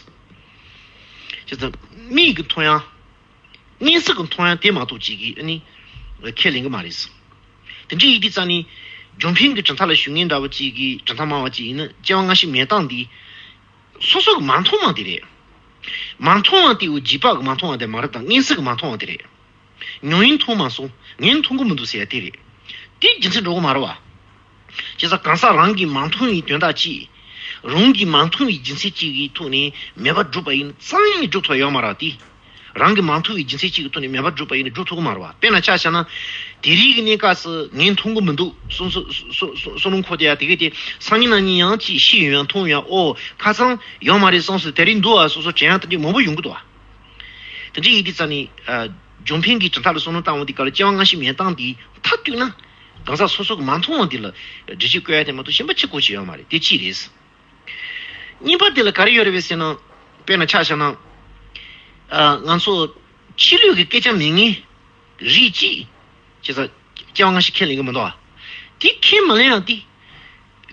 ཙང་མིག་གི་མཐོང་ཡ། མངོན་སུམ་གྱི་མཐོང་ཡ་དེ་མ་གཏོགས་ཅིག་གིས་ཨ་ནི་ཁས་ལེན་གྱི་མ་རེད། དེ་འདྲ་ཡིན་དུས་ཙང་ནི་རྒྱང་འཕེན་གྱི་གྲུབ་མཐའ་ལ་ཞུགས་མཁན་འདྲ་བོ་ཅིག་གིས་གྲུབ་མཐའ་སྨྲ་བ་ཅིག་ཡིན་ན་སྤྱི་དབང་སྔ་ཕྱི་མེད་སྟངས་འདི་སོ་སོ་གི་མ་མཐོང་བ་དེ་རེད། མ་མཐོང་བ་དེ་འུ་རྗེས་དཔག་གི་མ་མཐོང་བ་དེ་མ་རེད་དང་མངོན་སུམ་གྱི་མ་མཐོང་བ་དེ་རེད། མྱོང་ཡིན་མཐོང་མ་སོང་ངས་མཐོང་གི་མི་འདུག་ཟེར་ཡ་དེ་རེད། དེ་རྒྱུ་མཚན་འགྲོ་གི་མ་རེད་བ། བྱས་ཙང་གང་ཟག་རང་གིས་མ་མཐོང་བའི་དོན་དག་ཅིག་རང་གིས་མ་མཐོང་བའི་རྒྱུ་མཚན་གཅིག་གི་ཐོག་ནས་མེད་པར་སྒྲུབ་པ་ཡིན་ཙང་ཡང་སྒྲུབ་ཐུབ་ཡོད་མ་རེད་དེ། རང་གིས་མ་མཐོང་བའི་རྒྱུ་མཚན་གཅིག་གི་ཐོག་ནས་མེད་པར་སྒྲུབ་པ་ཡིན་ན་སྒྲུབ་ཐུབ་ཀྱི་མ་རེད་བ། དཔེར་ན་ཆ་བཞག་ན། དེ་རིང་གི་གནས་སྐབས་སུ་ངས་མཐོང་གི་མི་འདུག་སོ་སོ་སོ་སོ་སོ་སོ་སྣང་འཁོར་བསྡད་ཡ་དེ་གས་དེ་སང་ཉིན་གནངས་ཉིན་ཡང་ཅིག་ཤེས་ཡོང་ཡ་མཐོང་ཡོང་ཡ་ཨོ་ཁ་སང་ཡོད་མ་རེད་བསམ་སོང་དེ་རིང་འདུག་ཨ་སོ་སོ་དྲན་ཡ་དེ་འདྲ་མང་པོ་ཡོང་གི་འདུག་ཨ། དེ་འདྲ་ཡིན་དུས་ཙང་ནི། རྒྱང་འཕེན་གྱི་གྲུབ་མཐའ་ལ་བསམ་བློ་བཏང་བ་འདི་ག་ལ་སྤྱི་དབང་སྔ་ཕྱི་མེད་སྟངས་འདི་མཐའ་གཏུགས་ན། གང་ཟག་སོ་སོ་གི་མ་མཐོང་བ་འདི་ལ་འགྲེལ་བཤད་བཀོད་ཡ་དེ་མ་གཏོགས་གཞན་པ་ཅི་གོ་ཅི་ཡོད་མ་རེད་དེ་གཅིག་རེད། གཉིས་པ་དེ་ལ་ག་རེ་ཡོད་རེད་པས་ཟེར་ན། དཔེར་ན་ཆ་བཞག་ན། ང་ཚོ་ཕྱི་ལུས་ཀྱི་སྐད་ཆ་མི་ངན་རིགས་གཅིག་བྱས་ཙང་སྐྱེ་བ་སྔ་ཕྱི་ཁས་ལེན་གྱི་མི་འདུག་ཨ། དེ་ཁས་མ་ལེན་ཡང་དེ།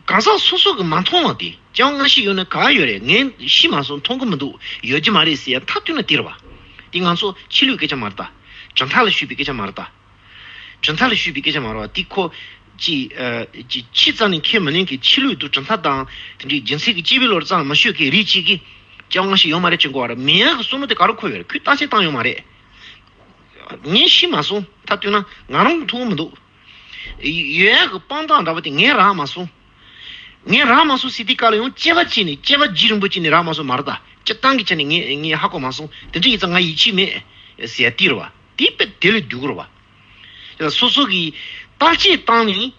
གང་ཟག་སོ་སོ་གིས་མ་མཐོང་བ་དེ། སྐྱེ་བ་སྔ་ཕྱི་ཡོད་ན་ག་ཡོད་རེད། ངས་ཤི་མ་སོང་། མཐོང་གི་མི་འདུག་ཡོད་ཀྱི་མ་རེད་ཟེར་ཡ་མཐའ་གཏུགས་ན་དེ་རེད་བ། དེ་ང་ཚོ་ཕྱི་ལུས་སྐད་ཆ་མ་རེད་ད། གྲུབ་མཐའ་ལ་ཞུགས་པའི་སྐད་ཆ་མ་རེད་ད། གྲུབ་མཐའ་ལ་ཞུགས་པའི་སྐད་ཆ་མ་རེད་བ། དེ་ཁོ་ཅི་ཨ་ཅི་ཕྱི་ཙམ་ནས་ཁས་མི་ལེན་གི། ཕྱི་ལུས་དང་གྲུབ་མཐའ་དང་དེ་འདྲའི་རྒྱུ་མཚན་གྱི་དཔྱད་པའི་བློ་རྩ་ལ་མ་ཤོད་མཁན་རིགས་གཅིག་གིས་སྐྱེ་བ་སྔ་ཕྱི་ཡོད་མ་རེད་ཅེས་གོ་བ་རེད། མེད་ཡག་གི་བསམ་བློ་དེ་ག་རུ་འཁོར་ཡོད་རེད། ཁོས་བརྟག་དཔྱད་བཏང་ཡོད་མ་རེད། ངས་ཤི་མ་སོང་། མཐའ་གཏུགས་ན་ང་རང་གིས་མཐོང་གི་མི་འདུག་ཡོད་ཡག་གི་དཔང་རྟགས་འདྲ་བོ་དེ་ངས་རག་མ་སོང་། ངས་རག་མ་སོང་ཟེར་དུས་སྐབས་ལ་ཡང་སྐྱེ་བ་གཅིག་ནས། སྐྱེ་བ་རྒྱུད་རིང་པོ་གཅིག་ནས་རག་མ་སོང་མ་རེད་ད། སྤྱིར་བཏང་གི་ཆ་ནས་ངས་ངས་ཧ་གོ་མ་སོང་། དེ་འདྲ་ཡིན་ཙང་ང་ཡིད་ཆེས་མེད་ཟེར་ཡ་དེ་རེད་བ། དེ་དཔེ་དེ་ལས་སྡུག་གི་རེད་བ། དེ་ལ་སོ་སོ་གིས་བརྟག་དཔྱད་བཏང་ནས།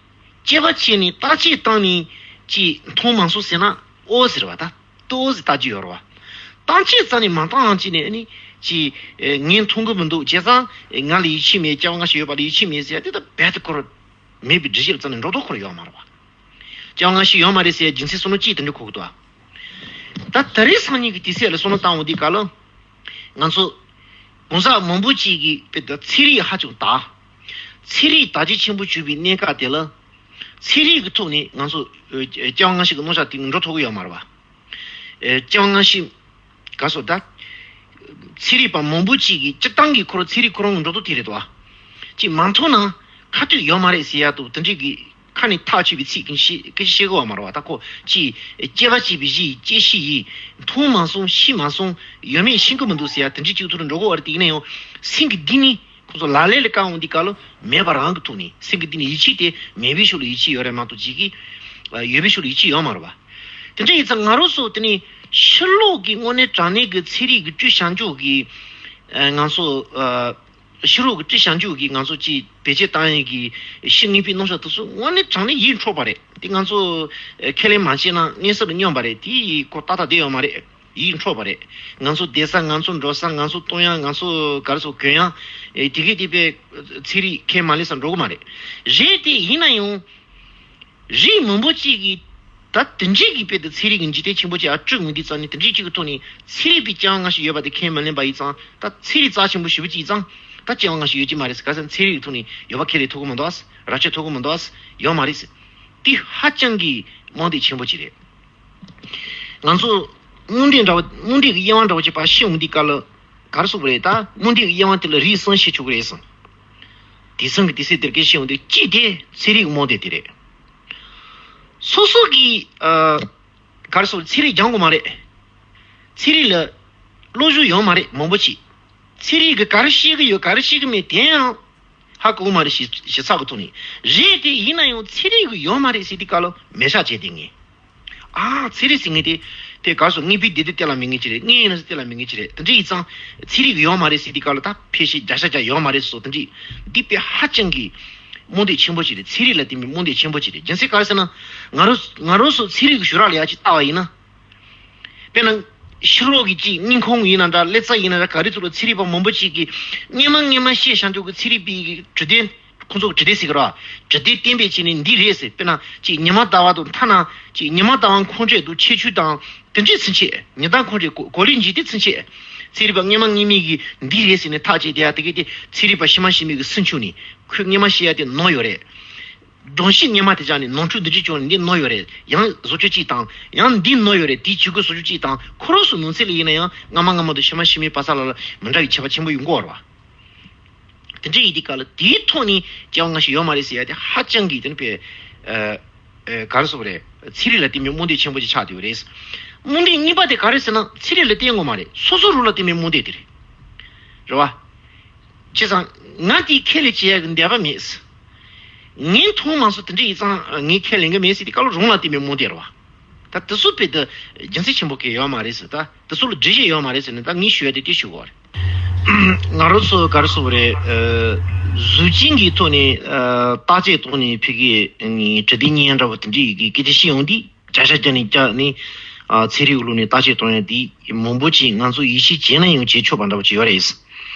སྐྱེ་བ་གཅིག་ནས་བརྟག་དཔྱད་བཏང་ནས་ཅིག་མཐོང་མ་སོང་ཟེར་ན་ཨོ་ཟེར་བ་ད། ཏོ་ཟེར་ལྟ་རྒྱུ་ཡོད་རེད་བ། བརྟག་དཔྱད་རྩ་ནས་མ་བཏང་ཡང་ཅི་ནས་ཨ་ནི་ཅི། ཨེ། ངས་མཐོང་གི་མི་འདུག་བྱས་ཙང་ང་ལ་ཡིད་ཆེས་མེད། སྐྱེ་བ་སྔ་ཕྱི་ཡོད་པ་ལ་ཡིད་ཆེས་མེད་ཟེར་ཡ་དེ་ད་རྦད་དེ་ཁོ་རང་མེད་པའི་འགྲེལ་བཤད་རྩ་ནས་འགྲོ་དོན་ཁོ་རང་ཡོད་མ་རེད་བ། སྐྱེ་བ་སྔ་ཕྱི་ཡོད་མ་རེད་ཟེར་ཡ་རྒྱུ་མཚན་བསམ་བློ་ཅི་དེ་འདྲ་འཁོར་གི་འདུག་ཨ། ད་ད་རེས་སང་ཉིན་གྱི་དུས་ཚོད་ལ་བསམ་བློ་བཏང་འོང་དུས་སྐབས་ལ། ང་ཚོ་གང་ཟག་མང་པོ་ཅིག་གིས་དཔེ་ད་ཚན་རིག་ཧ་ཅང་དར། ཚན་རིག་དར་རྒྱས་ཆེན་པོ་བྱུང་བའི་གནས་སྐབས་དེ་ལ། ཚན་རིག་གི་ཐོག་ནས་ང་ཚོ་ཨ་སྐྱེ་བ་སྔ་ཕྱི་གི་རྣམ་གཞག་དེ་འགྲོ་ཐུབ་ཀྱི་ཡོད་མ་རེད་བ། ཨེ། སྐྱེ་བ་སྔ་ཕྱི་ག་སོ་ད། ཚན་རིག་པ་མང་པོ་ཅིག་གིས་སྤྱིར་བཏང་གི་ཁོ་རང་ཚན་རིག་ཁོ་རང་གི་འགྲོ་སྟངས་དེ་རེད་དོ། ཅིག་མ་མཐོང་ན་ཁ་ཐུག་ཡོད་མ་རེད་ཟེར་ཡ་དང་དེ་འདྲའི་གི་ཁ་ནས་ཐག་ཆོད་པའི་ཚིག་ཀྱང་བཤད་སྐད་ཆ་བཤད་གི་ཡོད་མ་རེད་བ། ད་ཁོ་ཅིག་སྐྱེ་བ་སྐྱེས་པའི་གཞི་ཡིས། སྐྱེ་ཤི་ཡིས། མཐོང་མ་སོང་། ཤི་མ་སོང་། ཡོད་མེད་ཤེས་གི་མི་འདུག་ཟེར་ཡ་དེ་འདྲའི་ཅིག་ཐུག་རུ་འགྲོ་གི་ཡོད་རེད། དེ་ཡིན་ན་ཡང་སེམས་ཀྱི་གཏིང་ནས། ཁོ་ཚོ་ལག་ལེན་ལ་བཀལ་འོང་དུས་སྐབས་ལ་མེད་པ་རང་གི་ཐོག་ནས། སེམས་ཀྱི་གཏིང་ནས་ཡིད་ཆེས་དེ་མེད་པའི་ཕྱོགས་ལ་ཡིད་ཆེས་ཡོད་རེད་མ་གཏོགས་ཅིག་གིས་ཡོད་པའི་ཕྱོགས་ལ་ཡིད་ཆེས་ཡོད་མ་རེད་བ། དེ་འདྲ་ཡིན་ཙང་ང་རང་ཚོ་དེ་ནས་ཕྱི་ལོགས་ཀྱི་དངོས་གནས་དྲང་གནས་ཀྱི་ཚན་རིག་གི་སྤྲོས་བྱང་ཆུབ་ཀྱི་ང་ཚོ་ཕྱི་ལོགས་ཀྱི་སྤྲོས་བྱང་ཆུབ་ཀྱི་ང་ཚོ་ཅིག་བེད་སྤྱོད་བཏང་ཡས་ཀྱི་ཕྱི་དངོས་པོའི་རྣམ་གཞག་དེ་ཚོ་དངོས་གནས་དྲང་གནས་ཡིད་འཕྲོག་པ་རེད། དེ་ང་ཚོ་ཁས་ལེན་མ་བྱས་ན་མངོན་སུམ་དུ་སྙམ་པ་རེད། དེ་ཁོ་ཏག་ཏག་བསྡད་ཡོད་མ་རེད། ཡིད་འཕྲོག་པ་རེད། ང་ཚོ་བསྡད་ས། ང་ཚོ་འགྲོ་ས། ང་ཚོ་གཏོང་ཡག། ང་ཚོ་ག་རེ་ཟེར། གྱོན་ཡག། ཨེ། དེ་གས་དེ་དཔེ་ཚན་རིག་ཁས་མ་ལེན་ས་འགྲོ་གི་མ་རེད། རེད་དེ་ཡིན་ན་ཡང་། རིགས་མང་པོ་ཅིག་གིས་ད་དེ་འདྲས་ཀྱི་དཔེ་དེ་ཚན་རིག་གི་འཇིག་རྟེན་ཆེན་པོ་ཅིག་ཨ་སྤྲོད་འོང་དུས་ཙང་ནས། དེ་འདྲས་ཅིག་གི་ཐོག་ནས་ཚན་རིག་པས་སྐྱེ་བ་སྔ་ཕྱི་ཡོད་པ་དེ་ཁས་མ་ལེན་པ་ཡིན་ཙང་། ད་ཚན་རིག་རྩ་ཆེན་པོ་ཞེ་པོ་ཅིག་ཡིན་ཙང་། ད་སྐྱེ་བ་སྔ་ཕྱི་ཡོད་ཀྱི་མ་རེད་ཟེར། ག་ཟེར་ན་ཚན་རིག་གི་ཐོག་ནས་ཡོད་པ་ཁས་ལེན་ཐུབ་ཀྱི་མི་འདུག་ཟེར། ར་སྤྲོད་ཐུབ་ཀྱི་མི་འདུག་ཟེར། ཡོད་མ་རེད་ཟེར། དེ་ཧ་ཅང་གི་རྨོངས་དད་ཆེན་པོ་ཅིག་རེད། ང་ཚོ་རྨོངས་དད་འདྲ་བ། རྨོངས་དད་ཀྱི་དབྱེ་བ་འདྲ་བོ་ཅིག་ཕར་ཤེས་འོང་དུས་སྐབས་ལ་ག་རེ་ཟེར་དགོས་རེད། ད་རྨོངས་དད་ཀྱི་དབྱེ་བ་དེ་ལ་རིགས་གསུམ་ཕྱེ་ཆོག་གི་རེད་ཟེར། དེང་སང་གི་དུས་ཚོད་འདིར་སྐད་ཆ་བཤད་འོང་དུས། གཅིག་དེ་ཚན་རིག་གི་རྨོངས་དད་དེ་རེད། སོ་སོ་གིས་ཨ་ག་རེ་ཟེར། ཚན་རིག་སྦྱང་དགོས་མ་རེད། ཚན་རིག་ལ་བློ་གཟུ་ཡོད་མ་རེད། མང་པོ་ཅིག་ཚན་རིག་གིས་ག་རེ་བཤད་ཀྱི་ཡོད། ག་རེ་བཤད་ཀྱི་མེད། དེ་ཡང་ཧ་གོ་མ་རེད། ཞིབ་ཞིབ་ཚགས་ཀྱི་ཐོག་ནས། རེད་དེ་ཡིན་ན་ཡང་ཚན་རིག་གི་ཡོད་མ་རེད་ཟེར་དུས་སྐབས་ལ་མེད་ཤག་བྱས་དེ་ངས། ཨ། ཚན་རིག་ཟེར་མཁན་དེ། དེ་ག་རེ་ཟེར། དངོས་པོའི་སྡེ་དེ་དེ་ལ་མེད་མཁན་ཅིག་རེད། དངོས་ཡིན་ན་ཟེར་དེ་ལ་མེད་མཁན་ཅིག་རེད། དེ་འདྲ་ཡིན་ཙང་ཚན་རིག་གི་ཡོད་མ་རེད་ཟེར་དུས་སྐབས་ལ་ད་ཕལ་ཆེར་བརྒྱ་ཆ་བརྒྱ་ཡོད་མ་རེད་ཟེར། དེ་འདྲ། འདི་དཔེ་ཧ་ཅང་གི་རྨོངས་དད་ཆེན་པོ་ཅིག་རེད། ཚན་རིག་ལ་བརྟེན་པའི་རྨོངས་དད་ཆེན་པོ་ཅིག་རེད། རྒྱུ་མཚན་ག་རེ་ཟེར་ན། ང་རང་ང་རང་ཚོ་ཚན་རིག་གི་ཞུ་རག་ལ་ཡ་ཅིག་ལྟ་བ་ཡིན་ན། དཔེར་ན། ཕྱི་ལོགས་ཀྱི་ཅིག་སྙིང་ཁུང་ཡིན་ན་འདྲ། ཀླད་རྩ་ཡིན་ན་འདྲ། ག་རེ་ཚོ་ལ་ཚན་རིག་པ་མང་པོ་ཅིག་གིས་སྔོན་མ་སྔོན་མ་བཤད་བཞག་འདུག་གི། ཚན་རིག་པའི་གྲུབ་དོན། ཁོང་ཚོ་གི་གྲུབ་དོན་ཟེར་གི་ར། གྲུབ་དོན་བསྟན་པའི་ཆེད་ནས་འདི་རེད་ཟེར། དཔེར་ན་ཅིག་ཉི་མ་ཟླ་བ་དང་། ཐ་ན་ཅིག་ཉི་མ་ཟླ་བ་ཁོང་ཁྲོས་དང་། ཁྱད་ཆོས་དང་། དེ་འདྲའི་ཚུན་ཆད། ཉི་ཟླ་ཁོང་ཁྲོས། གོ་གོ་ལའི་འཇིག་རྟེན་ཚུན་ཆད། ཚན་རིག་པ་སྔོན་མ་སྔོན་མའི་གིས་འདི་རེད་ཟེར་ནས་ཐག་བཅད་བསྡད་ཡ་དེ་གས་དེ། ཚན་རིག་པ་ཕྱི་མ་ཕྱི་མའི་གིས་སུན་ཚོད་ནས། ཁོས་སྔོན་མ་བཤད་ཡ་དེ་ནོར་ཡོད་རེད། སྒྲོམ་གཞི་སྔོན་མ་དེ་བཞག་ནས་ནོར་འཁྲུལ་འདི་འདྲ་བྱུང་ནས་འདི་ནོར་ཡོད་རེད། ཡང་བཟོ་བཅོས་གཅིག་དང་། ཡང་འདི་ནོར་ཡོད་རེད། དེའི་བྱེད་སྒོ་བཟོ་བཅོས་གཅིག་དང་། ཁོ་རང་ཚོའི་ནང་ཚན་ལ་ཡིན་ན་ཡང་སྔ་མ་སྔ་མ་དང་ཕྱི་མ་ཕྱི་མའི་བར་ས་ལ་ལ་མི་འདྲ་བའི་ཁྱད་པར་ཆེན་པོ་ཡོང་གི་ཡོད་རེད་བ། དེ་འདྲ་ཡིན་དུས་སྐབས་ལ་དེའི་ཐོག་ནས་སྐྱེ་བ་སྔ་ཕྱི་ཡོད་མ་རེད་ཟེར་ཡ་དེ་ཧ་ཅང་གི་དེ་ནི་དཔེ་ཨ་ཨ་ག་རེ་ཟེར་དགོས་རེད། ཚན་རིག་ལ་བརྟེན་པའི་རྨོངས་དད་ཆེན་པོ་ཅིག་ཆགས་བསྡད་ཡོད་རེད། རྨོངས་དད་གཉིས་པ་དེ་ག་རེ་ཟེར་ན། ཚན་རིག་ལ་བརྟེན་དགོས་མ་རེད། སོ་སོ་རང་ལ་བརྟེན་པའི་རྨོངས་དད་དེ་རེད། རེད་བ། བྱས་ཙང་ང་དེ་ཁས་ལེན་བྱེད་ཡ་གི་འདོད་པ་མེད། ངས་མཐོང་མ་སོང་། དེ་འདྲ་ཡིན་ཙང་ངས་ཁས་ལེན་གི་མེད་ཟེར་དུས་སྐབས་ལ་རང་ལ་བརྟེན་པའི་རྨོངས་དད་རེད་བ། ད་དེ་ཚོ་དཔེ་དེ་རྒྱུ་མཚན་ཆེན་པོ་གང་ཡང་ཡོད་མ་རེད་ཟེར། ད་དེ་ཚོ་ལ་འགྲེལ་བཤད་ཡོད་མ་རེད་ཟེར་ནས་ད་ངས་ཞུ་ཡ་དེ་དེ་ཞུ་དགོས་རེད། ང་རང་ཚོ་ག་རེ་ཟེར་དགོས་རེད། ཨ། གཟུགས་ཅན་གྱི་ཐོག་ནས་ཨ་བརྟག་དཔྱད་གཏོང་ནས་ཕ་གིའི་གྲུབ་དོན་རྙེད་ཡ་འདྲ་བོ་དེ་འདྲ་ཡི་གི་སྐད་ཆ་བཤད་ཡོང་དུས། བརྒྱ་ཆ་བརྒྱ་ནས་བརྒྱ་ནི་ཨ་ཚན་རིག་གི་ལུགས་ནས་བརྟག་དཔྱད་གཏོང་ཡ་དེ་མང་པོ་ཅིག་ང་ཚོ་ཡིད་ཆེས་བྱས་ན་ཡང་བྱེད་ཆོག་པ་འདྲ་བོ་ཅིག་ཡོད་རེད།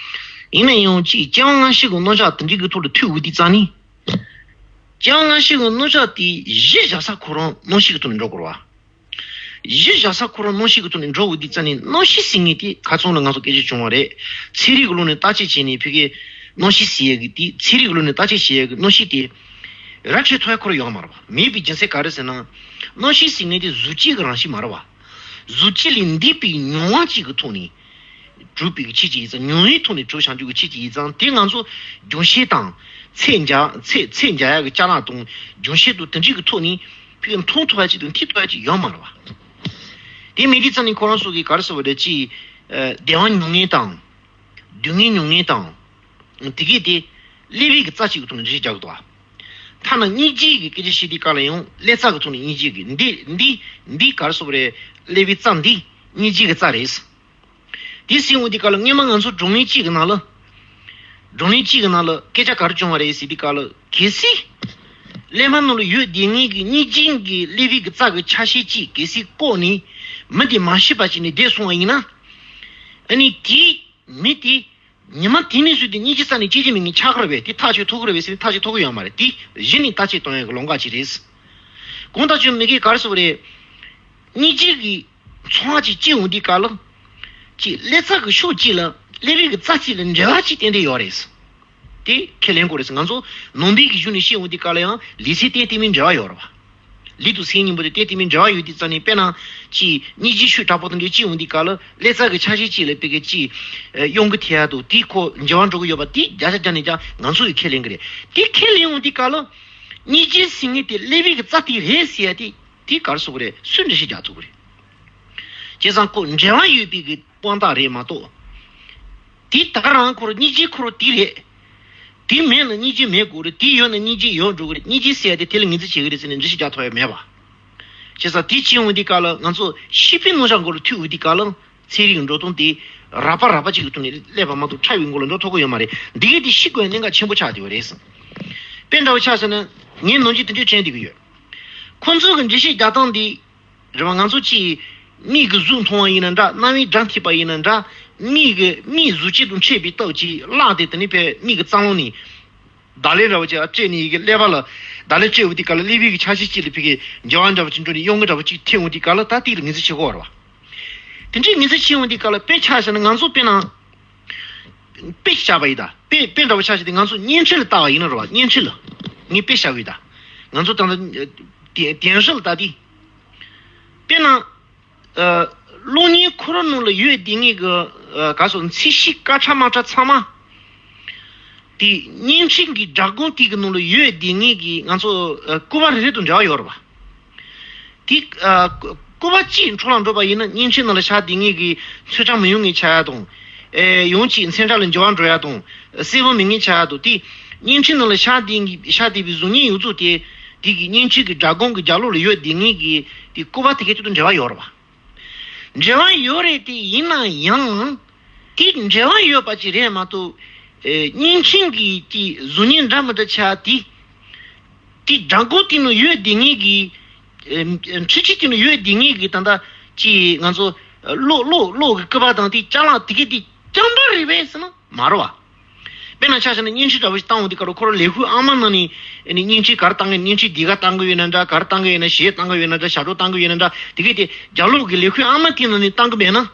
ཡིན་ན་ཡང་ཅིག་སྐྱེ་བ་སྔ་ཕྱི་གི་རྣམ་གཞག་དེ་འདྲ་གི་ཐོག་ལ་ཐུག་འོང་དུས་ཙང་ནི། སྐྱེ་བ་སྔ་ཕྱི་གི་རྣམ་གཞག་དེ་གཞི་བཞག་ས་ཁོ་རང་རྣམ་ཤེས་ཀྱི་ཐོག་ནས་འགྲོ་དགོས་རེད་བ། གཞི་བཞག་ས་ཁོ་རང་རྣམ་ཤེས་ཀྱི་ཐོག་ནས་འགྲོ་འོང་དུས་ཙང་ནི། རྣམ་ཤེས་ཟེར་མཁན་དེ་ཁ་སང་ལ་ང་ཚོ་སྐད་ཆ་བྱུང་བ་རེད། ཚན་རིག་གི་ལུགས་ནས་བརྟག་དཔྱད་བྱས་ནས་ཕ་གིའི་ རྣམ་ཤེས་ཟེར་ཡ་གི་དེ་ཚན་རིག་ལུགས་ནས་བརྟག་དཔྱད་བྱེད་ཡ་གི་རྣམ་ཤེས་དེ་ར་འཕྲོད་ཐུབ་ཡ་ཁོ་རང་ཡོད་མ་རེད་པ། མེད་པའི་རྒྱུ་མཚན་ག་རེ་ཟེར་ན། རྣམ་ཤེས་ཟེར་མཁན་དེ་གཟུགས་ཅན་གྱི་རང་བཞིན་མ་རེད་པ། གཟུགས་ཅན་ལས་འདས་པའི་མྱོང་བ་གཅིག་གི་ཐོག་ནས་གྲུབ་པའི་ཆོས་ཅིག་ཡིན་ཙང་། མྱོང་བའི་ཐོག་ནས་གྲུབ་བྱུང་རྒྱུ་གི་ཆོས་ཅིག་ཡིན་ཙང་། དེ་ང་ཚོ་སྦྱོང་བྱེད་དང་། ཚད་འཇལ་ཚད་ཚད་འཇལ་ཡ་གི་ཅ་ལག་དང་། སྦྱོང་བྱེད་དང་དེ་འདྲའི་གི་ཐོག་ནས་ཕ་གི་མཐོང་ཐུབ་པ་ཅིག་དང་མཐོང་ཐུབ་པ་ཅིག་ཡོད་མ་རེད་པ། དེ་མེད་དུས་ཙམ་ནས་ཁོ་རང་ཚོ་གི་ག་རེ་ཟེར་བ་རེད། ཅིག་བདེ་བ་མྱོང་མཁན་དང་། སྡུག་བསྔལ་མྱོང་མཁན་དང་། དེ་གས་དེ་ཀླད་པའི་གི་རྩ་གཅིག་གི་ཐོག་ནས་འགྲེལ་བཤད་རྒྱག་གི་འདུག་པ། ཐ་ན་སྙིང་རྗེ་གི་སྐད་ཆ་བཤད་དུས་སྐབས་ལ་ཡང་ཀླད་རྩ་གི་ཐོག་ནས་སྙིང་རྗེ་གི་འདི་འདི་འདི་ག་རེ་ཟེར་བ་རེད། ཀླད་པའི་རྩ་འདི་སྙིང་རྗེ་གི་རྩ་རེད། དེ་ཟེར་འོང་དུས་སྐབས་ལ་སྔོན་མ་ང་ཚོ་བགྲོ་གླེང་གཅིག་གི་ནང་ལ། བགྲོ་གླེང་གཅིག་གི་ནང་ལ་སྐད་ཆ་ག་རེ་བྱུང་བ་རེད་ཟེར་དུས་སྐབས་ལ། གལ་སྲིད་ཀླད་པ་ནང་ལ་ཡོད་བསྡད་མཁན་གྱི་སྙིང་རྗེ་གི་ཀླད་པའི་གི་རྩ་གི་ཆ་ཤས་གཅིག་གལ་སྲིད་བཀོག་ནས་མི་དེ་མ་ཤི་བ་བྱས་ནས་བསྡད་སོང་བ་ཡིན་ན། ཨ་ནི་དེའི་མི་དེ་ཉི་མ་དེ་ནས་བཟུང་སྟེ་སྙིང་རྗེ་རྩ་ནས་སྐྱེ་གི་མེད་མཁན་ཆགས་ཀྱི་རེད་པས། དེ་ཐག་གཅོད་ཐུབ་ཀྱི་རེད་པས་ཟེར་ན་ཐག་གཅོད་ཐུབ་ཀྱི་ཡོད་མ་རེད། དེ་གཞི་ནས་བརྟག་དཔྱད་གཏོང་ཡག་གི་ལམ་ཁ་ཅིག་རེད། གང་ལྟར་ཁྱོད་མི་དགེ་ག་རེ་ཟེར་བ་རེད། སྙིང་རྗེ་གི་ཚོར་བ་ཅིག་སྐྱེ་འོང་དུས་སྐབས་ལ། ཅིག་ཀླད་རྩ་གི་ཕྱོགས་གཅིག་ལ་ཀླད་པའི་གི་རྩ་གཅིག་ལ་འབྲེལ་བ་ཅིག་ཏན་ཏན་ཡོད་རེད། དེ་ཁས་ལེན་དགོས་རེད། ང་ཚོ་ནང་པའི་གི་གཞུང་ནས་བཤད་འོང་དུས་སྐབས་ལ་ཡང་ལུས་རྩལ་ཏན་ཏན་མིན་འབྲེལ་བ་ཡོད་རེད་པ། ལུས་དང་སེམས་གཉིས་པོ་དེ་ཏན་ཏན་མིན་འབྲེལ་བ་ཡོད་དུས་ཙམ་ནས། དཔེར་ན་ཅིག་སྙིང་རྗེ་ཤུགས་དྲག་པོ་དེ་འདྲ་སྐྱེ་འོང་དུས་སྐབས་ལ་ཀླད་རྩ་གི་ཆ་ཤས་གཅིག་ལ་ཕ་གི་ཅིག་གཡོ་འགུལ་ཐེབས་ཡག་དང་། དེ་ཁོ་འབྲེལ་བ་འགྲོ་གི་ཡོད་པ་དེ་བརྒྱ་ཆ་བརྒྱ་ནས་བརྒྱ་ང་ཚོ་ཡིས་ཁས་ལེན་གི་རེད། དེ་ཁས་ལེན་འོང་དུས་སྐབས་ལ་སྙིང་རྗེ་ཟེར་མཁན་དེ་ཀླད་པའི་གི་རྩ་དེ་རེད་ཟེར་ཡ་དེ། དེ་ག་རེ་ཟེར་དགོས་རེད། སུས་འགྲེལ་བཤད་རྒྱག་ཐུབ་ཀྱི་རེད། བྱས་ཙང་ཁོ་འབྲེལ་བ་ཡོད་པའི་གི་དཔང་རྟགས་རེད་མ་གཏོགས། དེ་ད་ག་རང་ཁོ་རང་སྙིང་རྗེ་ཁོ་རང་དེ་རེད། དེ་མེད་ན་སྙིང་རྗེ་མེད་དགོས་རེད། དེ་ཡོད་ན་སྙིང་རྗེ་ཡོད་འགྲོ་གི་རེད། སྙིང་རྗེ་ཟེར་ཡ་དེ་དེ་ལ་ངེས་འཛིན་བྱེད་ཀྱི་རེད་ཟེར་ནས་འགྲེལ་བཤད་རྒྱག་ཐུབ་ཡ་མེད་པ། བྱས་ཙང་དེ་བྱེད་འོང་དུས་སྐབས་ལ་ང་ཚོ་ཤེས་པའི་རྣམ་གཞག་མགོ་ལ་ཐུག་འོང་དུས་སྐབས་ལ། ཚན་རིག་འགྲོ་སྟངས་དེ་རགས་པ་རགས་པ་ཅིག་གི་ཐོག་ནས་སླེབས་པ་མ་གཏོགས་ཕྲ་བའི་མགོ་ལ་འགྲོ་ཐུབ་ཀྱི་ཡོད་མ་རེད། འདི་གས་དེ་ཤེས་དགོས་པའི་གནད་འགག་ཆེན་པོ་ཆགས་བསྡད་པ་རེད། དཔེ་འདྲ་བོ་ཆ་བཞག་ན་ངས་ནམ་རྒྱུན་དེ་འདྲ་དྲན་བསྡད་ཀྱི་ཡོད། ཁོང་ཚོ་གི་འགྲེལ་བཤད་རྒྱག་སྟངས་འདི་རེད་པ། ང་ཚོ་ཅིག་མིག་གིས་གཟུགས་མཐོང་བ་ཡིན་ན་འདྲ། རྣ་བའི་སྒྲ་ཐོས་པ་ཡིན་ན་འདྲ། མིག་གི་མིག་གཟུགས་ཅན་དང་འཕྲད་པའི་སྟབས་ཀྱིས་བརླགས་ཏེ། དེ་ནས་ཕར་མིག་གི་རྩ་ལམ་ནས་བརྡ་ལན་འདྲ་བོ་ཅིག་སྤྲད་ནས་ཡི་གེ་ཀླད་པ་ལ་བརྡ་ལན་སྤྲད་འོང་དུས་སྐབས་ལ་ཀླད་པའི་གི་ཆ་ཤས་གཅིག་ལ་ཕ་གི་འབྲེལ་བ་འདྲ་བོ་ཅིག་འགྲོ་ནས་གཡོ་འགུལ་འདྲ་བོ་ཅིག་ཐེབས་འོང་དུས་སྐབས་ལ། ད་དེ་ལ་ངེས་འཛིན་བྱེད་དགོས་པ་རེད་པ། དེ་འདྲའི་ངེས་འཛིན་བྱེད་འོང་དུས་སྐབས་ལ་དཔེ་ཆ་བཞག་ན། ང་ཚོ་དཔེར་ན་དཔེ་བཞག་པ་ཡིན་ད། དཔེ་དཔེ་འདྲ་བོ་ཆ་བཞག་སྟེ་ང་ཚོ་བརྙན་འཕྲིན་ལ་ལྟ་བ་ཡིན་ན་རེད་པ། བརྙན་འཕྲིན་ལ་ངས་དཔེ་བཞག་པ་ཡིན་ད། ང་ཚོ་ད་ལྟ་དེ་དེང་སང་ལ་ལྟ་དུས། དཔེར་ན། ཨ། གློག་བརྙན་ཁོ་རང་ནང་ལ་ཡོད་བསྡད་མཁན་གྱི། ཨ། ག་རེ་ཟེར། ཚད་གཞི་དཀར་ཁྲ་དམར་ཁྲ་ཚང་མ་དེ་བརྙན་འཕྲིན་གྱི་སྒྲ་སྒམ་དེ་གི་ནང་ལ་ཡོད་བསྡད་མཁན་གྱི་ང་ཚོ། ཨ། སྐུད་པ་རེ་རེ་དང་འབྲེལ་བ་ཡོད་རེད་པ། དེ། ཨ། སྐུད་པ་གཅིག་འཕྲོ་བརླག་འགྲོ་བ་ཡིན་ན་བརྙན་འཕྲིན་ནང་ལ་ཤར་བསྡད་མཁན་གྱི་འཚོ་བཅུད་མི་ཡོང་མཁན་ཆགས་ཡ་དང་། ཨེ། ཡང་ཅིག་མཚོན་ཆ་ལ་འགྱུར་བ་འགྲོ་ཡ་དང་། གསལ་པོ་མེད་མཁན་ཆགས་ཡ་དང་། དེ་བརྙན་འཕྲིན་ནང་ལ་ཤར་བསྡད་མཁན། ཤར་བསྡད་པའི་གཟུགས་བརྙན་ཡོངས་རྫོགས་དེ། དེ་གི་བརྙན་འཕྲིན་གྱི་སྒྲ་སྒམ་གྱི་རྒྱབ་ལོགས་ལ་ཡོད་བསྡད་མཁན་གྱི་དེ་སྐུད་པ་དེ་གའི་དེ་དང་འབྲེལ་བ་ཡོད་རེད་པ། འབྲེལ་བ་ཡོད་རེད་དེ། ཡིན་ན་ཡང་དེ་འབྲེལ་བ་ཡོད་པ་ཅིག་རེད་མ་གཏོགས། ཨེ། བརྙན་འཕྲིན་གྱི་དེ་གཟུགས་བརྙན་འདྲ་མི་འདྲ་ཆགས་དེ། དེ་སྒྲ་སྒམ་དེ་ནང་ཡོད་བསྡད་མཁན་གྱི། ཨེ། འཕྲུལ་ཆས་དེ་ནང་ཡོད་བསྡད་མཁན་གྱི་ད་ལྟ་ཅིག་ང་ཚོ་གློག་གློག་གློག་གི་སྐུད་པ་དང་དེ་ཅ་ལག་དེ་གའི་དེ་རྐྱང་པ་རེད་པས་ཟེར་ན་མ་རེད་པ། དཔེར་ན་ཆ་བཞག་ན་བརྙན་འཕྲིན་འདྲ་བོ་ཞིག་བཏང་འོང་དུས་སྐབས་ལ། ཁོ་རང་ལས་ཁུངས་ཨ་མ་ནང་ནས་ཨ་ནི་བརྙན་འཕྲིན་ག་རེ་བཏང་གི། བརྙན་འཕྲིན་འདི་ག་བཏང་གི་ཡོད་ན་འདྲ། ག་རེ་བཏང་གི་ཡོད་ན། གཞས་བཏང་གི་ཡོད་ན་འདྲ། ཞབས་བྲོ་བཏང་གི་ཡོད་ན་འདྲ། དེ་གའི་དེ་རྒྱབ་ལོགས་ཀྱི་ལས་ཁུངས་ཨ་མ་དེ་ནང་ནས་བཏང་གི་མེད་ན།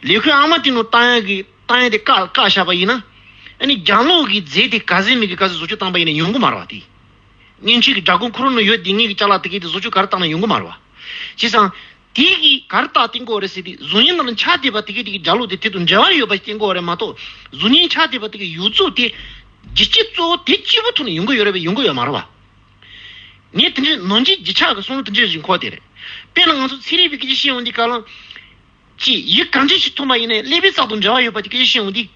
ལས་ཁུངས་ཨ་མ་དེ་ནང་བཏང་ཡག་གི་བཏང་ཡག་དེ་བཀག་བཀག་བཞག་པ་ཡིན་ན། ཨ་ནི་རྒྱབ་ལོགས་ཀྱི་རྫས་དེ་ག་ཚད་མེད་ཀྱི་ག་ཚད་བཟོ་བཅོས་བཏང་པ་ཡིན་ན་ཡོང་གི་མ་རེད་པ། དེ་བརྙན་འཕྲིན་གྱི་སྒྲ་སྒམ་ཁོ་རང་ནང་ཡོད་བསྡད་མཁན་གྱི་ཅ་ལག་དེ་གའི་དེ་བཟོ་བཅོས་ག་རེ་བཏང་ན་ཡོང་གི་མ་རེད་པ། བྱས་ཙང་དེ་གི་ག་རེ་རྟགས་བསྟན་གྱི་ཡོད་རེད་ཟེར་དུས། གཟུགས་བརྙན་ནང་ལ་ཆགས་བསྡད་པ་དེ་གའི་དེ་གི་རྒྱབ་ལོགས་དེ་དེ་དང་འབྲེལ་བ་ཡོད་པ་ཞིག་བསྟན་གྱི་ཡོད་རེད་མ་གཏོགས། གཟུགས་བརྙན་ཆགས་བསྡད་པ་དེ་གི་ཡོངས་རྫོགས་དེ་རྒྱུ་རྐྱེན་གཙོ་བོ་དེ་གཅིག་པུ་ཐོག་ནས་ཡོང་གི་ཡོད་རེད་པས། ཡོང་གི་ཡོད་མ་རེད་པ། ངས་དེ་འདྲའི་ནམ་རྒྱུན་རྒྱུ་ཆ་གི་བསམ་བློ་དེ་འདྲ་ཞིག་འཁོར་བསྡད་རེད། དཔེར་ན་ང་ཚོ་ཚན་རིག་པའི་སྐད་ཆ་བཤད་ཡོང་དུས་སྐབས་ལ། ཅིག་ཡུལ་གང་འདྲ་ཞིག་མཐོང་པ་ཡིན་ནའི་ཀླད་པའི་རྩ་དང་འབྲེལ་བ་ཡོད་པ་དེ་སྐད་ཆ་བཤད་ཡོང་དུས།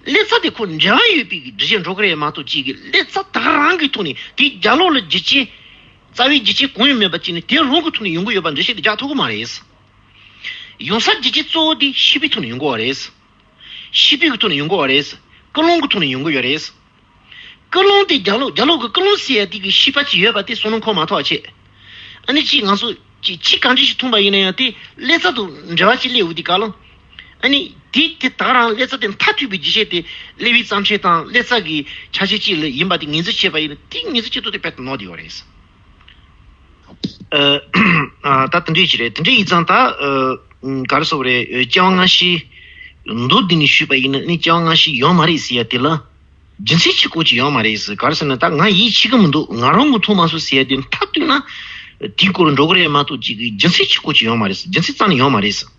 ཀླད་རྩ་དེ་ཁོ་འབྲེལ་བ་ཡོད་པའི་གི་སྒྲིག་གཞི་འགྲོ་གི་རེད་མ་གཏོགས། ཅིག་གི་ཀླད་རྩ་ད་ག་རང་གི་ཐོག་ནས་དེའི་རྒྱབ་ལོགས་ལ་རྒྱུ་རྐྱེན། རྩ་བའི་རྒྱུ་རྐྱེན་གང་ཡང་མེད་པ་ཅིག་ནས་དེ་རང་གི་ཐོག་ནས་ཡོང་གི་ཡོད་པ་འགྲེལ་བཤད་དེ་རྒྱག་ཐུབ་ཀྱི་མ་རེད། ཡོང་སའི་རྒྱུ་རྐྱེན་གཙོ་བོ་དེ་ཤེས་པའི་ཐོག་ནས་ཡོང་གི་ཡོད་རེད། ཤེས་པའི་གི་ཐོག་ནས་ཡོང་གི་ཡོད་རེད། ཀུན་སློང་གི་ཐོག་ནས་ཡོང་གི་ཡོད་རེད། ཀུན་སློང་དེ་རྒྱབ་ལོགས། རྒྱབ་ལོགས་ཀྱི་ཀུན་སློང་ཟེར་ཡ་དེ་གི་ཤེས་པ་ཅིག་ཡོད་པ་དེ་བསམ་བློ་འཁོར་མ་ཐུབ་པ་བྱས། ཨ་ནི་ཅིག་ང་ཚོ་ཅིག་ཕྱི་གང་འདྲ་ཞིག་མཐོང་པ་ཡིན་ན་ཡང་དེ་ཀླད་རྩ་དང་འབྲེལ་བ་ཅིག་སླེབས་ཡོང་དུས་སྐབས་ལ། ཨ་ནི་དེ་དེ་ད་ག་རང་ཀླད་རྩ་དེ་མཐར་ཐུག་པའི་རྒྱུ་རྐྱེན་དེ་ཀླད་པའི་རྩ་འཕྲུལ་དང་ཀླད་རྩ་གི་ཆ་ཤས་གཅིག་ལ་ཡིན་པ་དེ་ངེས་འཛིན་བྱས་པ་ཡིན་ན། དེ་ངེས་འཛིན་བྱེད་ཐུབ་དེ་དཔེ་ནོར་བསྡད་ཡོད་རེད། ཨ། ཨ། ད་དེ་འདྲ་ཞིག་རེད། དེ་འདྲ་ཡིན་ཙང་ད། ཨ། ག་རེ་ཟེར་དགོས་རེད། སྐྱེ་བ་སྔ་ཕྱི་མདོར་བསྡུས་ནས་ཞུས་པ་ཡིན་ན་ནི། སྐྱེ་བ་སྔ་ཕྱི་ཡོད་མ་རེད་ཟེར་ཡ་དེ་ལ། རྒྱུ་མཚན་གཅིག་པོ་ཅིག་ཡོད་མ་རེད་ཟེར། ག་རེ་ཟེར་ན། ད་ང་ཡིད་ཆེས་ཀྱི་མི་འདུག་ང་རང་གིས་མཐོང་མ་སོང་ཟེར་ཡ་དེ། མཐའ་གཏུགས་ན་དེའི་སྐོར་འགྲོ་གི་རེད་མ་གཏོགས། ཅིག་གི་རྒྱུ་མཚན་གཅིག་པོ་ཅིག་ཡོད་མ་རེད་ཟེར། རྒྱུ་མཚན་རྩ་ནས་ཡོད་མ་རེད་ཟེར།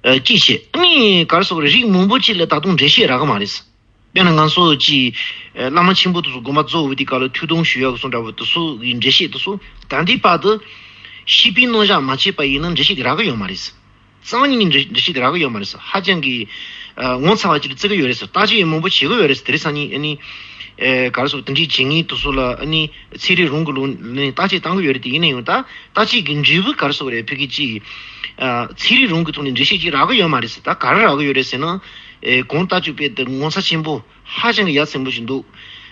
ཨ། གཅིག་བྱས། ཨ་ནི་ག་རེ་ཟེར་དགོས་རེད། རིགས་མང་པོ་ཅིག་ལ་ད་དུང་འགྲེལ་བཤད་རག་གི་མ་རེད་ཟེར། དཔེར་ན་ང་ཚོ་ཅིག་ཨ། བླ་མ་ཆེན་པོ་དེ་ཚོ་དགོངས་པ་རྫོགས་པའི་དུས་སྐབས་ལ་ཐུགས་དམ་ཞུ་ཡག་གི་སོང་འདྲ་བོ་དེ་ཚོ་གི་འགྲེལ་བཤད་དེ་ཚོ་ད་ལྟའི་བར་དུ་ཤེས་པའི་རྣམ་གཞག་མ་བྱས་པ་ཡིན་ན་འགྲེལ་བཤད་དེ་རག་གི་ཡོད་མ་རེད་ཟེར། རྩ་བ་ཉིད་ནས་འགྲེལ་འགྲེལ་བཤད་དེ་རག་གི་ཡོད་མ་རེད་ཟེར། ཧ་ཅང་གི་ཨ། ངོ་ཚ་བ་ཅིག་བརྩི་གི་ཡོད་རེད་ཟེར། བརྟག་དཔྱད་མང་པོ་བྱེད་ཀྱི་ཡོད་རེད་ཟེར། དེ་རིང་སང་ཉིན་ཨ་ནི་ཨེ། ག་རེ་ཟེར། དེ་འདྲའི་བྱེད་མཁན་དེ་ཚོ་ལ་ཨ་ནི་ཚན་རིག་རང་གི་ལུགས་ནས་བརྟག་དཔྱད་བཏང་གི་ཡོད་རེད། དེ་ཡིན་ན་ཡང་ད་བརྟག་དཔྱད་ཀྱི་འབྲས་བུ་ག་རེ་ཟེར་དགོས་རེད། ཕ་གི་ཅིག་ཨ། ཚན་རིག་རང་གི་ཐོག་ནས་འགྲེལ་བཤད་ཅིག་རག་གི་ཡོད་མ་རེད་ཟེར། ད་ག་རེ་རག་གི་ཡོད་རེད་ཟེར་ན། ཨེ། གང་ལྟར་ཅིག་དཔེ་དེ་ངོ་ཚ་ཆེན་པོ། ཧ་ཅང་གི་ཡ་མཚན་པོ་ཞིག་འདུག་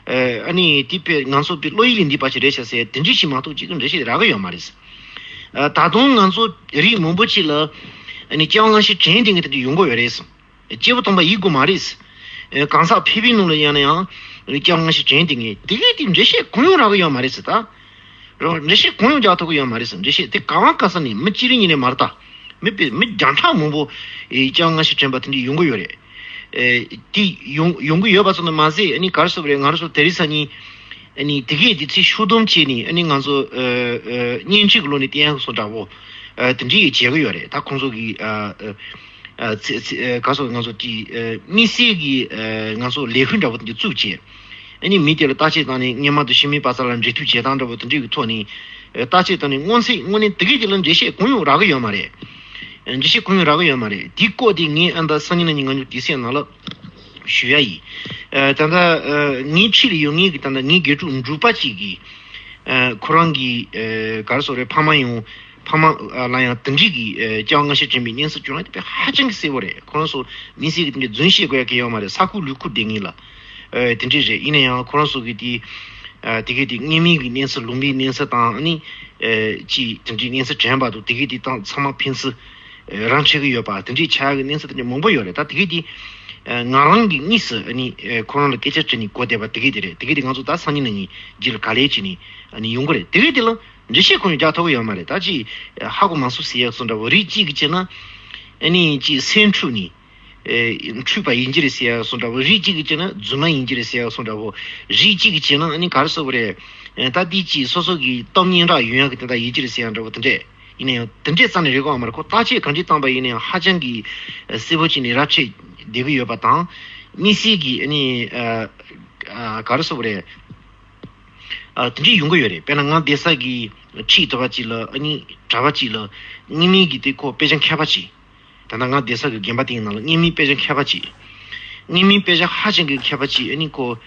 ཨ་ནི་དེ་དཔེ་ང་ཚོ་དཔེ་བློ་ཡུལ་ལས་འདས་པ་ཞིག་རེད་ཤག་ཟེར། དེ་འདྲ་ཞིག་མ་གཏོགས་ཅིག་གི་འགྲེལ་བཤད་རག་གི་ཡོད་མ་རེད། ཨ། ད་དུང་ང་ཚོ་རིགས་མང་པོ་ཅིག་ལ་ཨ་ནི་སྐྱེ་བ་སྔ་ཕྱི་དྲན་བསྡད་མཁན་དེ་འདྲ་ཡོང་གི་ཡོད་རེད། སྐྱེས་བུ་དམ་པ་ཡིན་དགོས་མ་རེད། ཨ། གང་ཟག་ཕལ་པའི་ནང་ལ་ཡིན་ན་ཡང་སྐྱེ་བ་སྔ་ཕྱི་དྲན་བསྡད་མཁན་དེ་གས་དེ་འགྲེལ་བཤད་གང་ཡང་རག་གི་ཡོད་མ་རེད་ཟེར། ད་རོ། འགྲེལ་བཤད་གང་ཡང་རྒྱག་ཐུབ་ཀྱི་ཡོད་མ་རེད་ཟེར། འགྲེལ་བཤད་དེ་ག་བ་ག་ས་ནས་མི་གཅིག་རེ་གཉིས་རེ་མ་རེད། ད་མི་དཔེ་མི་བརྒྱ་ཕྲག་མང་པོ་ཨེ། སྐྱེ་བ་སྔ་ཕྱི་དྲན་པ་དེ་འདྲ་ཡོང་གི་ཡོད་རེད། ཨེ། དེ་ཡོང་ཡོང་གི་ཡོད་པ་ཙམ་དུ་མ་ཟད། ཨ་ནི་ག་རེ་ཟེར་དགོས་རེད། ང་རང་ཚོ་དེ་རིང་སང་ཉིན་ཨ་ནི་དེ་གས་དེ་ཚོའི་ཤུགས་སྡོམ་བྱས་ནས། ཨ་ནི་ང་ཚོ་ཨ། ཨ། བརྙན་འཕྲིན་གྱི་ལོགས་ནས་བསྟན་ཡག་སོགས་འདྲ་བོ། ཨ། དེ་འདྲ་ཡང་བྱེད་ཀྱི་ཡོད་རེད། ད་ཁོང་ཚོ་གི་ཨ། ཨ། ཚེ་ཚེ་ཨ། ག་རེ་ཟེར། ང་ཚོ་དེ་ཨ། དམིགས་བསལ་གྱི་ཨ། ང་ཚོ་ལས་ཁུངས་འདྲ་བོ་དེ་འདྲ་བཙུགས་བྱས། ཨ་ནི་མི་དེ་ལ་བརྟག་དཔྱད་བཏང་ནས། སྔོན་མ་དང་ཕྱི་མའི་བར་མཚམས་ལ་འབྲེལ་མཐུད་བྱེད་སྟངས་འདྲ་བོ་དེ་འདྲའི་གི་ཐོག་ནས་ཨ། བརྟག་དཔྱད་བཏང་ནས། སྔོན་ཚེ་དངོས་གནས་དེ་གས་དེ་ལ་འགྲེལ་བཤད་གང་ཡང་རག་གི་ཡོད་མ་རེད། ཨ། འགྲེལ་བཤད་གང་ཡང་རག་གི་ཡོད་མ་རེད། དེའི་སྐོར་དེ་ངས་ཨ། ད་སང་ཉིན་གནངས་ཉིན་ང་ཚོའི་དུས་ཚོད་ནང་ལ་ཞུ་ཡ་ཡིན། ཨ། ད་ལྟ་ཨ། ངའི་འཁྲིས་ལ་ཡོད་མཁན་གྱི་ད་ལྟ་ངའི་དགེ་ཕྲུག་འབྲོག་པ་ཅིག་གིས་ཨ། ཁོ་རང་གི་ཨ། ག་རེ་ཟེར་དགོས་རེད། ཕ་མ་ཡང་། ཕ་མ་ལ་ཡང་དེ་འདྲའི་གི་ཨ། སྐྱེ་བ་སྔ་ཕྱི་དྲན་པའི་གནས་ཚུལ་བྱུང་ན་དཔེ་ཧ་ཅང་གི་གསལ་པོ་རེད། ཁོ་རང་ཚོ་དམིགས་བསལ་གྱི་དེ་འདྲའི་རྫུན་བཤད་དགོས་ཡ་གང་ཡང་ཡོད་མ་རེད། ས་ཁུག་ལུས་ཁུག་བསྡད་མཁན་ལ། ཨ། དེ་འདྲ་རེད། ཡིན་ན་ཡང་ཁོ་རང་ཚོ་གི་དེ་ཨ། དེ་གས་དེ་སྔོན་མའི་གི་གནས་ཚུལ། ལུང་པའི་གནས་ཚུལ་དང་། ཨ་ནི་ཨ། ཅིག་དེ་འདྲའི་གནས་ཚུལ་དྲན་པ་དང་། དེ་གས་དེ་དང་ཚང་མ་ཕན་ཚུན་ཨ། རང་འཁྲིད་ཀྱི་ཡོད་པ། དེ་འདྲའི་ཆགས་ཡག་གི་གནས་ཚུལ་དེ་འདྲ་མང་པོ་ཡོད་རེད། ད་དེ་གས་དེ་ཨ། ང་རང་གིས་དངོས་སུ་ཨ་ནི་ཨ། ཁོ་རང་ལ་སྐད་ཆ་དྲིས་ནས་གོ་བསྡད་པ་དེ་གས་དེ་རེད། དེ་གས་དེ་ང་ཚོ་ད་སང་ཉིན་གནངས་ཉིན་རྗེས་ལ་ག་ལེ་བྱས་ནས་ཨ་ནི་ཡོང་གི་རེད། དེ་གས་དེ་ལ་འགྲེལ་བཤད་གང་ཡང་རྒྱག་ཐུབ་ཀྱི་ཡོད་མ་རེད། ད་ཅིག་ཧ་གོ་མ་སོང་ཟེར་ཡག་སོགས་འདྲ་བོ། རིགས་གཅིག་གིས་བྱས་ན་ཨ་ནི་ཅིག་སེམས་འཁྲུགས་ནས། ཨེ། འཁྲུགས་པ་ཡིན་གྱི་རེད་ཟེར་ཡག་སོགས་འདྲ་བོ། རིགས་གཅིག་གིས་བྱས་ན་རྫུན་མ་ཡིན་གྱི་རེད་ཟེར་ཡག་སོགས་འདྲ་བོ། རིགས་གཅིག་གིས་བྱས་ན་ཨ་ནི་ག་རེ་ཟེར་དགོས་རེད། ཨེ། ད་འདི་ཅིག་སོ་སོ་གི་གཏམ་སྙན་གྲགས་ཡོང་ཡག་གི་དེ་འདྲ་ཡིན་གྱི་རེད་ཟེར་ཡག་འདྲ་བོ་དེ་འདྲས། ཡིན་ན་ཡང་དེ་འདྲས་རྩ་ནས་རེད་གོ་མ་རེད། ཁོ་བརྟག་དཔྱད་གང་འདྲས་བཏང་པ་ཡིན་ན་ཡང་ཧ་ཅང་གི་ཨ། གསལ་པོ་བྱས་ནས་ར་འཕྲོད་བསྡད་ཀྱི་ཡོད་པ་དང་། དམིགས་བསལ་གྱི་ཨ་ནི་ཨ། ཨ། ག་རེ་ཟེར་དགོས་རེད། ཨ། དེ་འདྲས་ཡོང་གི་ཡོད་རེད། དཔེར་ན་ང་བསྡད་ས་གི་འཁྲིས་དེ་བ་ཅིག་ལ། ཨ་ནི་གྲྭ་པ་ཅིག་ལ་སྔོན་མའི་གི་དེ་ཁོ་དཔེ་ཆ་མཁས་པ་ཅིག་ད་ལྟ་ང་བསྡད་ས་གི་དགོན་པ་དེའི་ནང་ལ་སྔོན་མའི་དཔེ་ཆ་མཁས་པ་ཅིག་སྔོན་མའི་དཔེ་ཆ་ཧ་ཅང་གི་མཁས་པ་ཅིག་ཨ་ནི་ཁོ་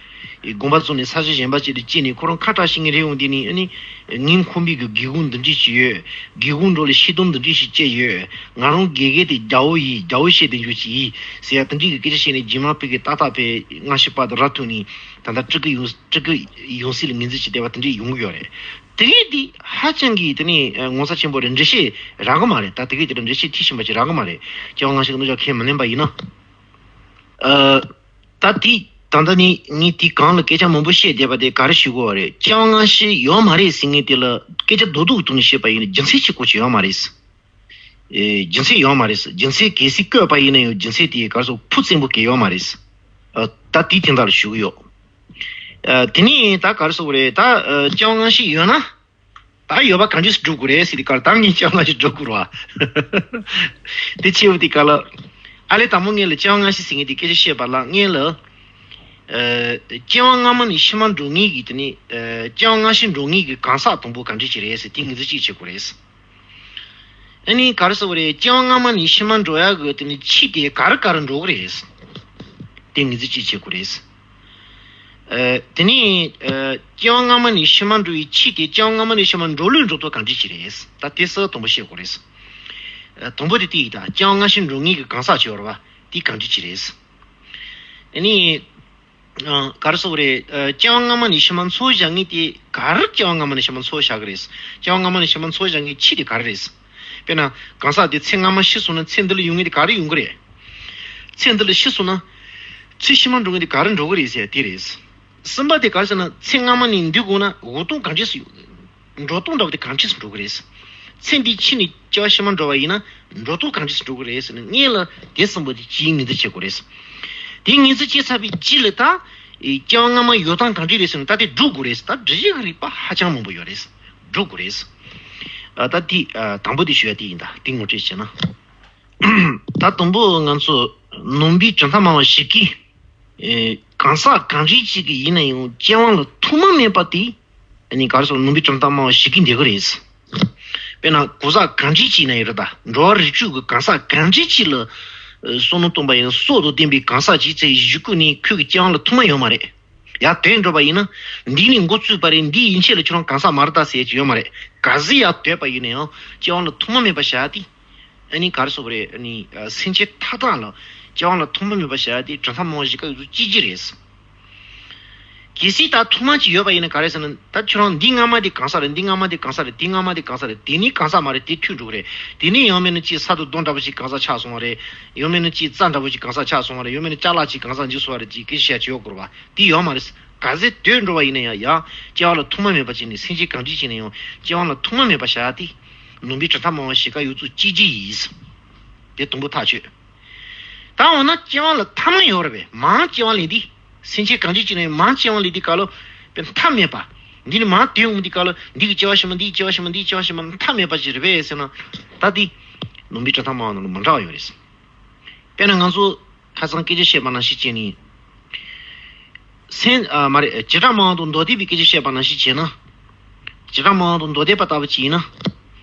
དགོངས་པ་རྫོགས་ནས་ས་ཆ་གཞན་པ་ཅིག་ཏུ་སྐྱེས་ནས། ཁོ་རང་ཁ་བྲལ་ཤེས་མཁན་རེད། འོང་དེ་ནས་ཨ་ནི་ངའི་ཁོམ་པའི་གི་སྒེའུ་ཁུང་འདི་འདྲས་ཅིག་ཡོད། སྒེའུ་ཁུང་འགྲོ་ལ་ཤེལ་དུམ་འདི་འདྲས་ཤིག་བཅད་ཡོད། ང་རང་དགེ་རྒན་དེ་རྒྱ་བོ་ཡིན། རྒྱ་བོ་བཤད་དེ་འཇུག་ཅིག་ཡིན་ཟེར་ཡ་དེ་འདྲས་ཀྱི་སྐད་ཆ་བཤད་ནས། རྗེས་མ་ཕ་གི་ཏག་ཏག་པའི་སྔ་ཕྱི་བར་དུ་ར་ཐུག་ནས་ད་ལྟ་སྤྲུལ་སྐུ་ཡོང་སྤྲུལ་སྐུ་ཡོང་སྲིད་ལ་ངོས་འཛིན་བྱས་བསྡད་པ་དེ་འདྲས་ཡོང་གི་ཡོད་རེད། དེ་གས་དེ་ཧ་ཅང་གི་དེ་ནས་ངོ་མཚར་ཆེན་པོ་རེད། འགྲེལ་བཤད་རག་གི་མ་རེད། ད་དེ་གས་དེ་ལ་འགྲེལ་བཤད་མཐིལ་ཕྱིན་པ་ཅིག་རག་གི་མ་རེད། སྐྱེ་བ་སྔ་ཕྱི་གི་རྣམ་གཞག་ཁས་མི་ལེན་པ་ཡིན་ན། ཨ། ད་དེ་ད་ལྟ་ནི་ངས་དེ་སྒང་ལ་སྐད་ཆ་མང་པོ་བཤད་བསྡད་པ་དེ་ག་རེ་ཞུ་དགོས་པ་རེད། སྐྱེ་བ་སྔ་ཕྱི་ཡོད་མ་རེད་ཟེར་མཁན་དེ་ལ་སྐད་ཆ་རྡོག་རྡོག་གི་ཐོག་ནས་བཤད་པ་ཡིན་ན་རྒྱུ་མཚན་གཅིག་པོ་ཅིག་ཡོད་མ་རེད། ཨེ། རྒྱུ་མཚན་ཡོད་མ་རེད། རྒྱུ་མཚན་གལ་སྲིད་བཀོད་པ་ཡིན་ན་ཡང་རྒྱུ་མཚན་དེ་ག་རེ་ཟེར། ཕུགས་བཙན་པོ་གང་ཡང་ཡོད་མ་རེད། ཨ། ད་དེའི་དོན་དག་ལ་ཞུ་གི་ཡོད། ཨ། དེ་ནས་ད་ག་རེ་ཟེར་དགོས་རེད། ད་ཨ། སྐྱེ་བ་སྔ་ཕྱི་ཡོད་ན། ད་ཡོད་པ་གང་འདྲས་སེ་སྒྲུབ་དགོས་རེད་ཟེར་དུས་སྐབས་ལ། ད་ངས་སྐྱེ་བ་སྔ་ཕྱི་སྒྲུབ་དགོས་རེད་བ། དེ་བྱས་པ་དུས་སྐབས་ལ། ཨ་ལས་དང་པོ་ངས་ལ་སྐྱེ་བ་སྔ་ཕྱི་ཟེར་མཁན་དེ་སྐད་ཆ་བཤད་པ་ལ། ངས་ལ། ཨ། སྐྱེ་བ་སྔ་མ་ནས་ཕྱི་མ་འགྲོ་མཁན་གྱི་དེ་ནས། ཨ། སྐྱེ་བ་སྔ་ཕྱི་འགྲོ་མཁན་གྱི་གང་ཟག་དང་པོ་གང་འདྲས་ཅིག་རེད་ཟེར། དེ་ངོས་འཛིན་གཅིག་བྱེད་དགོས་རེད། ཨ་ནི་ག་རེ་ཟེར་དགོས་རེད། སྐྱེ་བ་སྔ་མ་ནས་ཕྱི་མ་འགྲོ་ཡག་གི་དེ་ནི་ཆོས་དེ་ག་རེ་ག་རེ་འགྲོ་གི་རེད། དེ་ངོས་འཛིན་གཅིག་བྱེད་དགོས་རེད། ཨ། དེ་ནས། ཨ། སྐྱེ་བ་སྔ་མ་ནས་ཕྱི་མ་འགྲོ་བའི་ཆོས་དེ་སྐྱེ་བ་སྔ་མ་ནས་ཕྱི་མ་འགྲོ་ལུགས་འགྲོ་སྟངས་གང་འདྲ་ཅིག་རེད། ད་དེ་ཟུར་དང་པོ་བཤད་དགོས་རེད། ཨ། དང་པོ་དེ་དེ་ཡིན། ད་སྐྱེ་བ་སྔ་ཕྱི་འགྲོ་མཁན་གྱི་གང་ཟག་ཅིག་ཡོད་རེད་བ། དེ་གང་འདྲ་ཅིག་རེད། ཨ་ནི། ཨ། ག་རེ་ཟེར་དགོས་རེད། ཨ། སྐྱེ་བ་སྔ་མ་ནས་ཕྱི་མ་འཚོ་བཞག་མཁན་དེ་ག་རེ་སྐྱེ་བ་སྔ་མ་ནས་ཕྱི་མ་འཚོ་བཞག་གི་རེད། སྐྱེ་བ་སྔ་མ་ནས་ཕྱི་མ་འཚོ་བཞག་མཁན་ཆོས་དེ་ག་རེ་རེད། དཔེར་ན་གང་ཟག་དེ་ཚེ་སྔ་མ་ཤི་སོང་ན་ཚེ་འདི་ལ་ཡོང་མཁན་དེ་ག་རེ་ཡོང་གི་རེད། ཚེ་འདི་ལ་ཤི་སོང་ན་ཚེ་ཕྱི་མ་འགྲོ་མཁན་དེ་ག་རེ་འགྲོ་གི་རེད་ཟེར་དེ་རེད། གསུམ་པ་དེ་ག་རེ་ཟེར་ན། ཚེ་སྔ་མ་ནས་འདི་དགོས་ན་འོང་སྟངས་གང་འདྲས་སེ་ཡོང་། འགྲོ་སྟངས་འདྲ་བོ་དེ་གང་འདྲས་སེ་འགྲོ་གི་རེད། ཚེ་འདིའི་ཕྱི་ནས་སྐྱེ་བ་ཕྱི་མ་འགྲོ་བ་ཡིན་ན་འགྲོ་སྟངས་གང་འདྲས་སེ་འགྲོ་གི་རེད་ཟེར་ནས། ངས་ལ་དེ་གསུམ་པོ་དེ་གཅིག་ངོས་འཛིན་བྱེད་དགོས་རེད། དེ་ངོས་འཛིན་བྱས་ཚར་བའི་རྗེས་ལ་ད་ སྐྱེ་བ་སྔ་མ་ཡོད་སྟངས་གང་འདྲ་རེད་ཟེར་ན། ད་དེ་སྒྲུབ་དགོས་རེད་ཟེར། ད་འགྲེལ་བཤད་ཀྱི་རིགས་པ་ཧ་ཅང་མང་པོ་ཡོད་རེད། སྒྲུབ་དགོས་རེད། ད་དེ་དང་པོ་དེ་ཞུ་ཡ་དེ་ཡིན། ད་དེ་ངོ་སྤྲོད་བྱས་ན། ད་དང་པོ་ང་ཚོ་ནང་པའི་གྲུབ་མཐའ་སྨྲ་བ་ཞིག་གིས། ཨེ། གང་ཟག་གང་རིགས་ཅིག་གི་ཡིན་ན་ཡང་སྐྱེ་བ་ལ་ཐོག་མ་མེད་པ་དེ། ཨ་ནི་ག་རེ་ཟེར། ནང་པའི་གྲུབ་མཐའ་སྨྲ་བ་ཞིག་གིས་འདོད་ཀྱི་རེད། དཔེར་ན་གང་ཟག་གང་རིགས་ཅིག་ཡིན་ན་ཡང་རེད། ད་འགྲོ་བ་རིགས་དྲུག་གི་གང་ཟག་གང་རིགས་ཅིག་ལ་བསོད་ནམས་བཏང་པ་ཡིན་ན། སྲོག་དང་ལྡན་པའི་གང་ཟག་ཅིག་ཚེ་གཞིག་གུ་ནས་ཁོའི་གི་སྐྱེ་བ་ལ་ཐོག་མ་ཡོད་མ་རེད། ཡར་དོན་འགྲོ་བ་ཡིན་ན། འདི་ནས་འགོ་བཙུགས་པ་རེད། འདི་ཡན་ཆད་ལ་ཁྱོད་རང་གང་ཟག་མ་རེད་ད་ཟེར་གྱི་ཡོད་མ་རེད། ག་ཚོད་ཡར་དོད་པ་ཡིན་ན་ཡང་སྐྱེ་བ་ལ་ཐོག་མ་མེད་པ་བྱ་སྟེ། ཨ་ནི་ག་རེ་ཟེར་དགོས་རེད། ཨ་ནི་སེམས་ཅན་མཐའ་དག་ལ་སྐྱེ་བ་ལ་ཐོག་མ་མེད་པ་བྱ་སྟེ་གྲུབ་མཐའ་སྨྲ་བ་ཞིག་ག་ཡོད་ཚུལ་གཅིག་གྱུར་རེད། གལ་སྲིད་ད་ཐོག་མ་ཅིག་ཡོད་པ་ཡིན་ན་ག་རེ་ཟེར་ན། ད་ཁྱོད་རང་འདི་སྔ་མ་དེ་གང་ཟག་རེད། འདི་སྔ་མ་དེ་གང་ཟག་རེད། འདི་སྔ་མ་དེ་གང་ཟག་རེད། དེ་ནི་གང་ཟག་མ་རེད། དེ་འཁྲུལ་འགྲོ་གི་རེད། དེ་ནི་ཡང་མིན་ན་ཅིག་ས་དང་རྡོ་འདྲ་པོ་ཞིག་གང་ཟག་ཆགས་སོང་བ་རེད། ཡང་མིན་ན་ཅིག་རྩྭ་འདྲ་པོ་ཞིག་གང་ཟག་ཆགས་སོང་བ་རེད། ཡང་མིན་ན་ཅ་ལག་ཅིག་གང་ཟག་འཇིག་སོང་བ་རེད། ཅིག་སྐད་ཆ་བཤད་ཡོད་དགོས་རེད་པ། དེ་ཡོད་མ་རེད། ག་ཚོད་དོད་འགྲོ་བ་ཡིན་ན་ཡང་། ཡང་སྐྱེ་བ་ལ་ཐོག་མ་མེད་པ་ཅིག་ནས། སེམས་ཅན་གང་འདྲ་ཅིག་ནས་ཡང་སྐྱེ་བ་ལ་ཐོག་མ་མེད་པ་བྱ་སྟེ། ནང་པའི་གྲུབ་མཐའ་སྨྲ་བ་ཞིག་ག་ཡོད་ཚུལ་གཅིག་གྱུར་ཡིན། དེ་དང་པོ་ཐག་ཆོད། ད་འོ་ན་སྐྱེ་བ་ལ་ཐ་མ་ཡོད་རེད་པས། མར་སྐྱེ་བ་ལེན་དུས། སེམས་ཅན་གང་འདྲ་ཅིག་ནས་མར་སྐྱེ་བ་ལེན་དུས་སྐབས་ལ། དཔེར་ན་མཐའ་མེད་པ། འདི་ནས་མར་དོན་འོང་དུས་སྐབས་ལ། འདི་གི་སྐྱེ་བ་ཕྱི་མ། འདི་གི་སྐྱེ་བ་ཕྱི་མ། འདི་གི་སྐྱེ་བ་ཕྱི་མ། མཐའ་མེད་པ་ཞིག་རེད་པས་ཟེར་ན། ད་དེ་ནང་པའི་གྲུབ་མཐའ་སྨྲ་བ་ནང་ལ་མི་འདྲ་བ་ཡོད་རེད། དཔེར་ན་ང་ཚོ་ཁ་སང་སྐད་ཆ་བཤད་པ་ནང་བཞིན་བྱས་ནས། སེམས། ཨ། མ་རེད། བྱེ་བྲག་སྨྲ་བ་དང་མདོ་སྡེ་པའི་སྐད་ཆ་བཤད་པ་ནང་བཞིན་བྱས་ན། བྱེ་བྲག་སྨྲ་བ་དང་མདོ་སྡེ་པ་ལྟ་བུ་ཅིག་ཡིན་ན།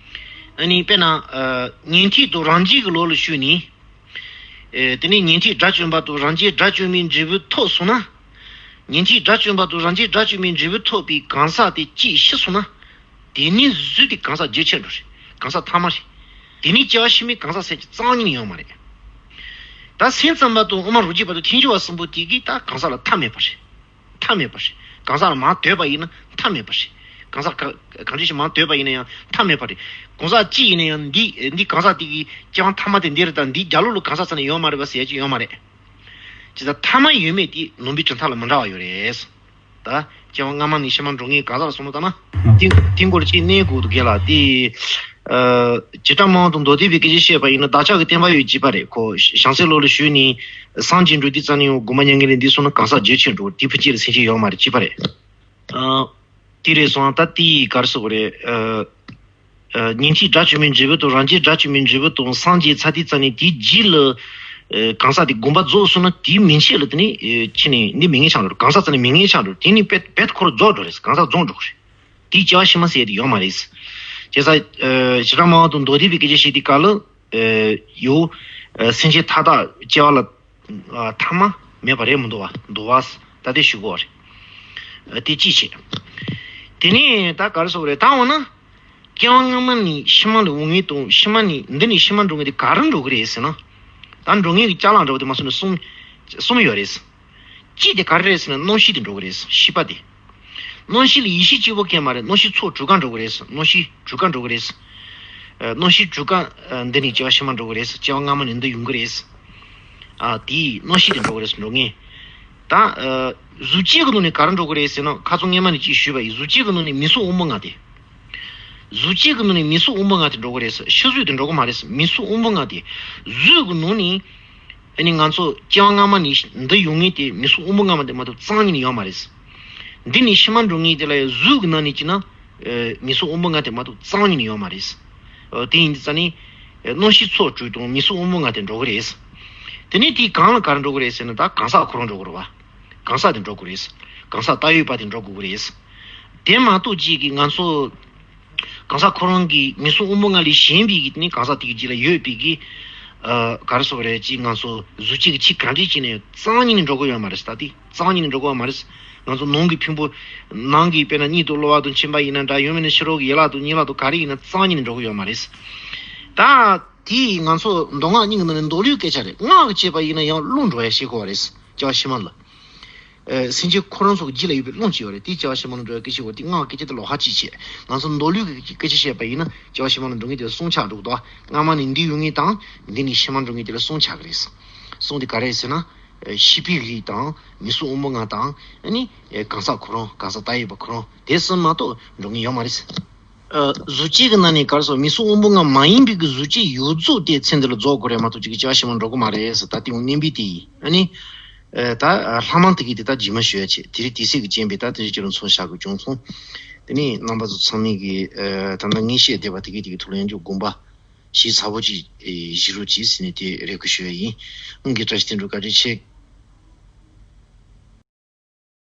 ཨ་ནི་དཔེར་ན། ཨ། ཉན་ཐོས་དང་རང་རྒྱལ་གྱི་ལུགས་ལ་ཞུགས་ནས། ཨེ། དེ་ནས་ཉན་ཐོས་དགྲ་བཅོམ་པ་དང་རང་རྒྱལ་དགྲ་བཅོམ་པའི་འབྲས་བུ་ཐོབ་སོང་ན། ཉན་ཐོས་དགྲ་བཅོམ་པ་དང་རང་རྒྱལ་དགྲ་བཅོམ་པའི་འབྲས་བུ་ཐོབ་པའི་གང་ཟག་དེ་གཅིག་ཤི་སོང་ན། དེ་ནས་བཟོས་ཏེ་གང་ཟག་རྒྱུན་ཆད་འགྲོ་རེད། གང་ཟག་ཐ་མ་རེད། དེ་ནས་སྐྱེ་བ་ཕྱི་མའི་གང་ཟག་ཟེར་གྱི་རྩ་བ་ཉིད་ནས་ཡོད་མ་རེད། ད་སེམས་ཙམ་པ་དང་དབུ་མ་རང་རྒྱུད་པ་དང་ཐལ་འགྱུར་བ་གསུམ་པོ་དེ་གིས་ད་གང་ཟག་ལ་མཐའ་མེད་པ་རེད། མཐའ་མེད་པ་རེད། གང་ཟག་ལ་མར་དོད་པ་ཡིན་ན་མཐའ་མེད་པ་རེད། གང་ཟག་ག་གང་འདྲ་ཞིག་མར་དོད་པ་ཡིན་ན་ཡང་མཐའ་མེད་པ་རེད། གང་ཟག་གཅིག་ཡིན་ན་ཡང་། འདི་འདི་གང་ཟག་དེ་གི་སྐྱེ་བ་མཐའ་མ་དེ་འདི་རེད། ད་འདིའི་རྒྱབ་ལོགས་ལ་གང་ཟག་རྩ་ནས་ཡོད་མ་རེད་པ་ཟེར་གྱི་ཡོད་མ་རེད། ཇི་ལྟར་མཐའ་མ་ཡོད་མེད་དེ་ནང་པའི་གྲུབ་མཐའ་ལ་མི་འདྲ་བ་ཡོད་རེད། ད་སྐྱེ་བ་སྔ་མ་ནས་ཕྱི་མར་འགྲོ་མཁན་གང་ཟག་ལ་བསམ་བློ་བཏང་ན། དེ་དེ་སྐོར་ཅིག་གནས་དགོས་འདུག་གས་ལ། དེ། ཨ། བྱེ་བྲག་སྨྲ་བ་དང་མདོ་སྡེ་པའི་སྐད་ཆ་བཤད་པ་ཡིན་ན། བདག་ཅག་གི་བསྟན་པ་ཡང་བྱས་པ་རེད། ཁོ་བྱང་སེམས་ལུགས་ལ་ཞུགས་ནས་སངས་རྒྱས་འགྲོ་དུས་ཙམ་ནས་ཡང་སྒོམ་པ་མྱ་ངན་ལས་འདས་སོང་ན་གང་ཟག་རྒྱུན་ཆད་འགྲོ། དེ་ཕན་ཆད་ལ་སེམས་ཅན་ཡོད་མ་རེད། བྱས་པ་རེད། ཨ། དེ་རེད་སོང་། ད་དེ་ག་རེ་ཟེར་དགོས་རེད། ཨ། ཨ། ཉན་ཐོས་དགྲ་བཅོམ་པའི་འབྲས་བུ་དང་རང་རྒྱལ་དགྲ་བཅོམ་པའི་འབྲས་བུ་དང་སངས་རྒྱས་ཚར་དུས་ཙམ་ནས་དེའི་རྗེས་ལ། ཨ། གང་ཟག་དེ་སྒོམ་པ་རྫོགས་སོང་ན་དེའི་མན་ཆད་ལ་དེ་ནས། ཨ། ཕྱིན་ནས་འདི་མེད་མཁན་ཆགས་འགྲོ། གང་ཟག་རྩ་ནས་མེད་མཁན་ཆགས་འགྲོ། དེ་ནས་རྦད་རྦད་ཁོ་རང་རྫོགས་འགྲོ་རེད། གང་ཟག་རྫོགས་འགྲོ་གི་རེད། དེའི་སྐྱེ་བ་ཕྱི་མ་ཟེར་དེ་ཡོད་མ་རེད། བྱས་ཙང་། ཨ། བྱེ་བྲག་སྨྲ་བ་དང་མདོ་སྡེ་པའི་སྐད་ཆ་བཤད་དུས་སྐབས་ལ། ཨ། ཡོད། ཨ། སེམས་ཅན་མཐའ་དག་སྐྱེ་བ་ལ། ཨ། ཐ་མ་མེད་པ་རེད་མི་འདུག་པ། འདུག་པ། ད་དེ་ཞུ་དགོས་པ་རེད། ཨ། དེ་གཅིག་བྱས། དེ་ནས་ད་ག་རེ་ཟེར་དགོས་རེད། ད་འོ་ན། སྐྱེ་བ་སྔ་མ་ནས་ཕྱི་མ་ལ་འོང་མཁན་དང་། ཕྱི་མ་ནས་འདི་ནས་ཕྱི་མ་འགྲོ་མཁན་དེ་ག་རེ་འགྲོ་གི་རེད་ཟེར་ན། ད་འགྲོ་མཁན་གྱི་ཅ་ལག་འདྲ་བོ་དེ་མ་སོང་ནས་གསུམ། གསུམ་ཡོད་རེད། གཅིག་དེ་ག་རེ་རེད་ཟེར་ན། རྣམ་ཤེས་དེ་འགྲོ་གི་རེད། ཤེས་པ་དེ། རྣམ་ཤེས་ལ་ཡེ་ཤེས་གཅིག་པོ་གང་མ་རེད། རྣམ་ཤེས་ཚོགས་དྲུག་ཀ་འགྲོ་གི་རེད། རྣམ་ཤེས་དྲུག་ཀ་འགྲོ་གི་རེད། ཨ། རྣམ་ཤེས་དྲུག་ཀ། ཨ། འདི་ནས་སྐྱེ་བ་ཕྱི་མ་འགྲོ་གི་རེད། སྐྱེ་བ་སྔ་མ་ནས་འདི་ཡོང་གི་རེད། ཨ། དེའི་རྣམ་ཤེས་དེ་འགྲོ་གི་རེད། འགྲོ་ངེས། ད། ཨ། གཟུགས་ཅན་གྱི་ནང་ནས་ག་རེ་འགྲོ་གི་རེད་ཟེར་ན། ཁ་སང་སྔོན་མ་ནས་ཅིག་ཞུས་པ་ཡིན། གཟུགས་ཅན་གྱི་ནང་ནས་མིང་གཟུགས་དབང་པོ་ལྔ་དེ། གཟུགས་ཅན་གྱི་ནང་ནས་མིང་གཟུགས་དབང་པོ་ལྔ་དེ་འགྲོ་གི་རེད། ཕྱི་གཟུགས་དེ་འགྲོ་གི་མ་རེད། མིང་གཟུགས་དབང་པོ་ལྔ་དེ། གཟུགས་ཀྱི་ནང་ནས། ཨ་ནི་ང་ཚོ་སྐྱེ་བ་སྔ་མ་ནས་འདི་ཡོང་མཁན་དེ་མིང་གཟུགས་དབང་པོ་ལྔ་མ་དེ་མ་གཏོགས་རྩ་བ་ཉིད་ནས་ཡོད་མ་རེད། འདི་ནས་ཕྱི་མ་འགྲོ་མཁན་དེ་ལ་ཡང་གཟུགས་ཀྱི་ནང་ནས་བྱས་ན། ཨ། མིང་གཟུགས་དབང་པོ་ལྔ་དེ་མ་གཏོགས་རྩ་བ་ཉིད་ནས་ཡོད་མ་རེད། ཨ། དེ་ཡིན་དུས་ཙ་ནི། ཨ། རྣམ་ཤེས་ཚོགས་དྲུག་དང་མིང་གཟུགས་དབང་པོ་ལྔ་དེ་འགྲོ་གི་རེད། དེ་ནས་དེའི་སྒང་ལ་ག་རེ་འགྲོ་གི་རེད་ཟེར་ན། ད་གང་ཟག་ཁོ་རང་འགྲོ་གི་རེད་པ། གང་ཟག་དེ་འགྲོ་དགོས་རེད། གང་ཟག་བལྟ་ཡོད་པ་དེ་འགྲོ་དགོས་ཀྱི་རེད། དེ་མ་གཏོགས་ཅིག་གིས་ང་ཚོ་གང་ཟག་ཁོ་རང་གི་མིང་གཟུགས་དབང་པོ་ལྔ་ལས་གཞན་པའི་གི་ནི་གང་ཟག་དེ་གི་རྗེས་ལ་ཡོད་པའི་གི། ཨ། ག་རེ་ཟེར་དགོས་རེད། ཅིག་ང་ཚོ་གཟུགས་ཅན་གྱི་ཕྱི་གང་འདྲ་ཅིག་ནས་རྩ་བ་ཉིད་ནས་འགྲོ་གི་ཡོད་མ་རེད། ད་དེ་རྩ་བ་ཉིད་ནས་འགྲོ་གི་ཡོད་མ་རེད། ང་ཚོ་ནང་གི་ཕུང་པོ། ནང་གི་དཔེར་ན་གཉིད་དང་གློ་བ་དང་མཆིན་པ་ཡིན་ན་འདྲ། ཡང་མིན་ན་ཕྱི་རོལ་གྱི་ཡན་ལག་དང་རྙིང་ལག་དང་ག་རེ་ཡིན་ན་རྩ་བ་ཉིད་ནས་འགྲོ་གི་ཡོད་མ་རེད། ད་དེ་ང་ཚོ་མདོ་སྔགས་གཉིས་ཀྱི་ནང་ནས་མདོ་ལུགས་སྐད་ཆ་རེད། སྔགས་ཀྱི་བྱས་པ་ཡིན་ན་ཡང་རླུང་འགྲོ་ཡ་ཤེས་དགོས་པ་རེད། སྐྱེ་བ་ཕྱི་མ་ལ། ཨ། སེམས་ཅན་ཁོ་རང་ཚོ་གི་རྗེས་ལ་ཡོད་པའི་རླུང་ཅིག་ཡོད་རེད། དེ་སྐྱེ་བ་ཕྱི་མ་ལ་འགྲོ་ཡ་སྐད་ཆ་འོ་དེ་སྔགས་སྐད་ཆ་དེ་ལོགས་ཀ་གཅིག་བྱས། ང་ཚོ་མདོ་ལུགས་ཀྱི་སྐད་ཆ་བཤད་པ་ཡིན་ན་སྐྱེ་བ་ཕྱི་མ་ལ་འགྲོ་མཁན་དེ་ལ་གསུམ་ཆགས་འགྲོ་གི་འདུག་སྔ་མ་ནས་འདི་ཡོང་མཁན་དང་། འདི་ནས་ཕྱི་མ་འགྲོ་མཁན་དེ་ལ་གསུམ་ཆགས་ཀྱི་རེད། གསུམ་དེ་ག་རེ་རེད་ཟེར་ན། ཨ། ཤེས་པའི་རིགས་དང་། མིང་གཟུགས་དབང་པོ་ལྔ་དང་། ཨ་ནི། ཨ། གང་ཟག་ཁོ་རང་། གང་ཟག་བལྟ་ཡོད་པ་ཁོ་རང་། དེ་གསུམ་མ་གཏོགས་འགྲོ་མཁན་ཡོད་མ་རེད། ཨ། གཟུགས་ཅན་གྱི་ནང་ནས་ག་རེ་ཟེར། མིང་གཟུགས་དབང་པོ་ལྔ་མ་ཡིན་པའི་གི་གཟུགས་ཅན་ཡོད་ཚད་དེ་ཚེ་འདི་ལ་རྫོགས་དགོས་རེད་མ་གཏོགས་ཅིག་གི་སྐྱེ་བ་ཕྱི་མ་འགྲོ་གི་མ་རེད་ཟེར། ད་དེ་ཡང་གནས་བབ་དེ་ཡིན། ཨ་ནི། ཨ་ད་ལྷ་མང་དེ་གི་དེ་ད་རྗེས་མ་ཞུ་ཡ་ཆེ། དེ་རིང་དུས་ཚོད་ཀྱི་རྐྱེན་པས་ད་དེ་རིང་ཁྱེད་རང་ཚོ་བཞག་དགོས་བྱུང་སོང་། དེ་ནས་རྣམ་པ་ཚོ་ཚང་མས་ཀྱི་ཨ་ད་ལྟ་ངས་བཤད་བསྡད་པ་དེ་གི་དེ་གི་ཐུགས་ལ་ཡང་ཅིག་དགོངས་པ་བཞེས་ཚ་པོ་ཅིག་ཨེ་བཞེས་རོགས་གྱིས་ཟེར་ནས་དེ་རེ་སྐུལ་ཞུ་ཡ་ཡིན། ཨང་གི་བཀྲ་ཤིས་བསྟན་འགྲོ། བཀའ་དྲིན་ཆེ།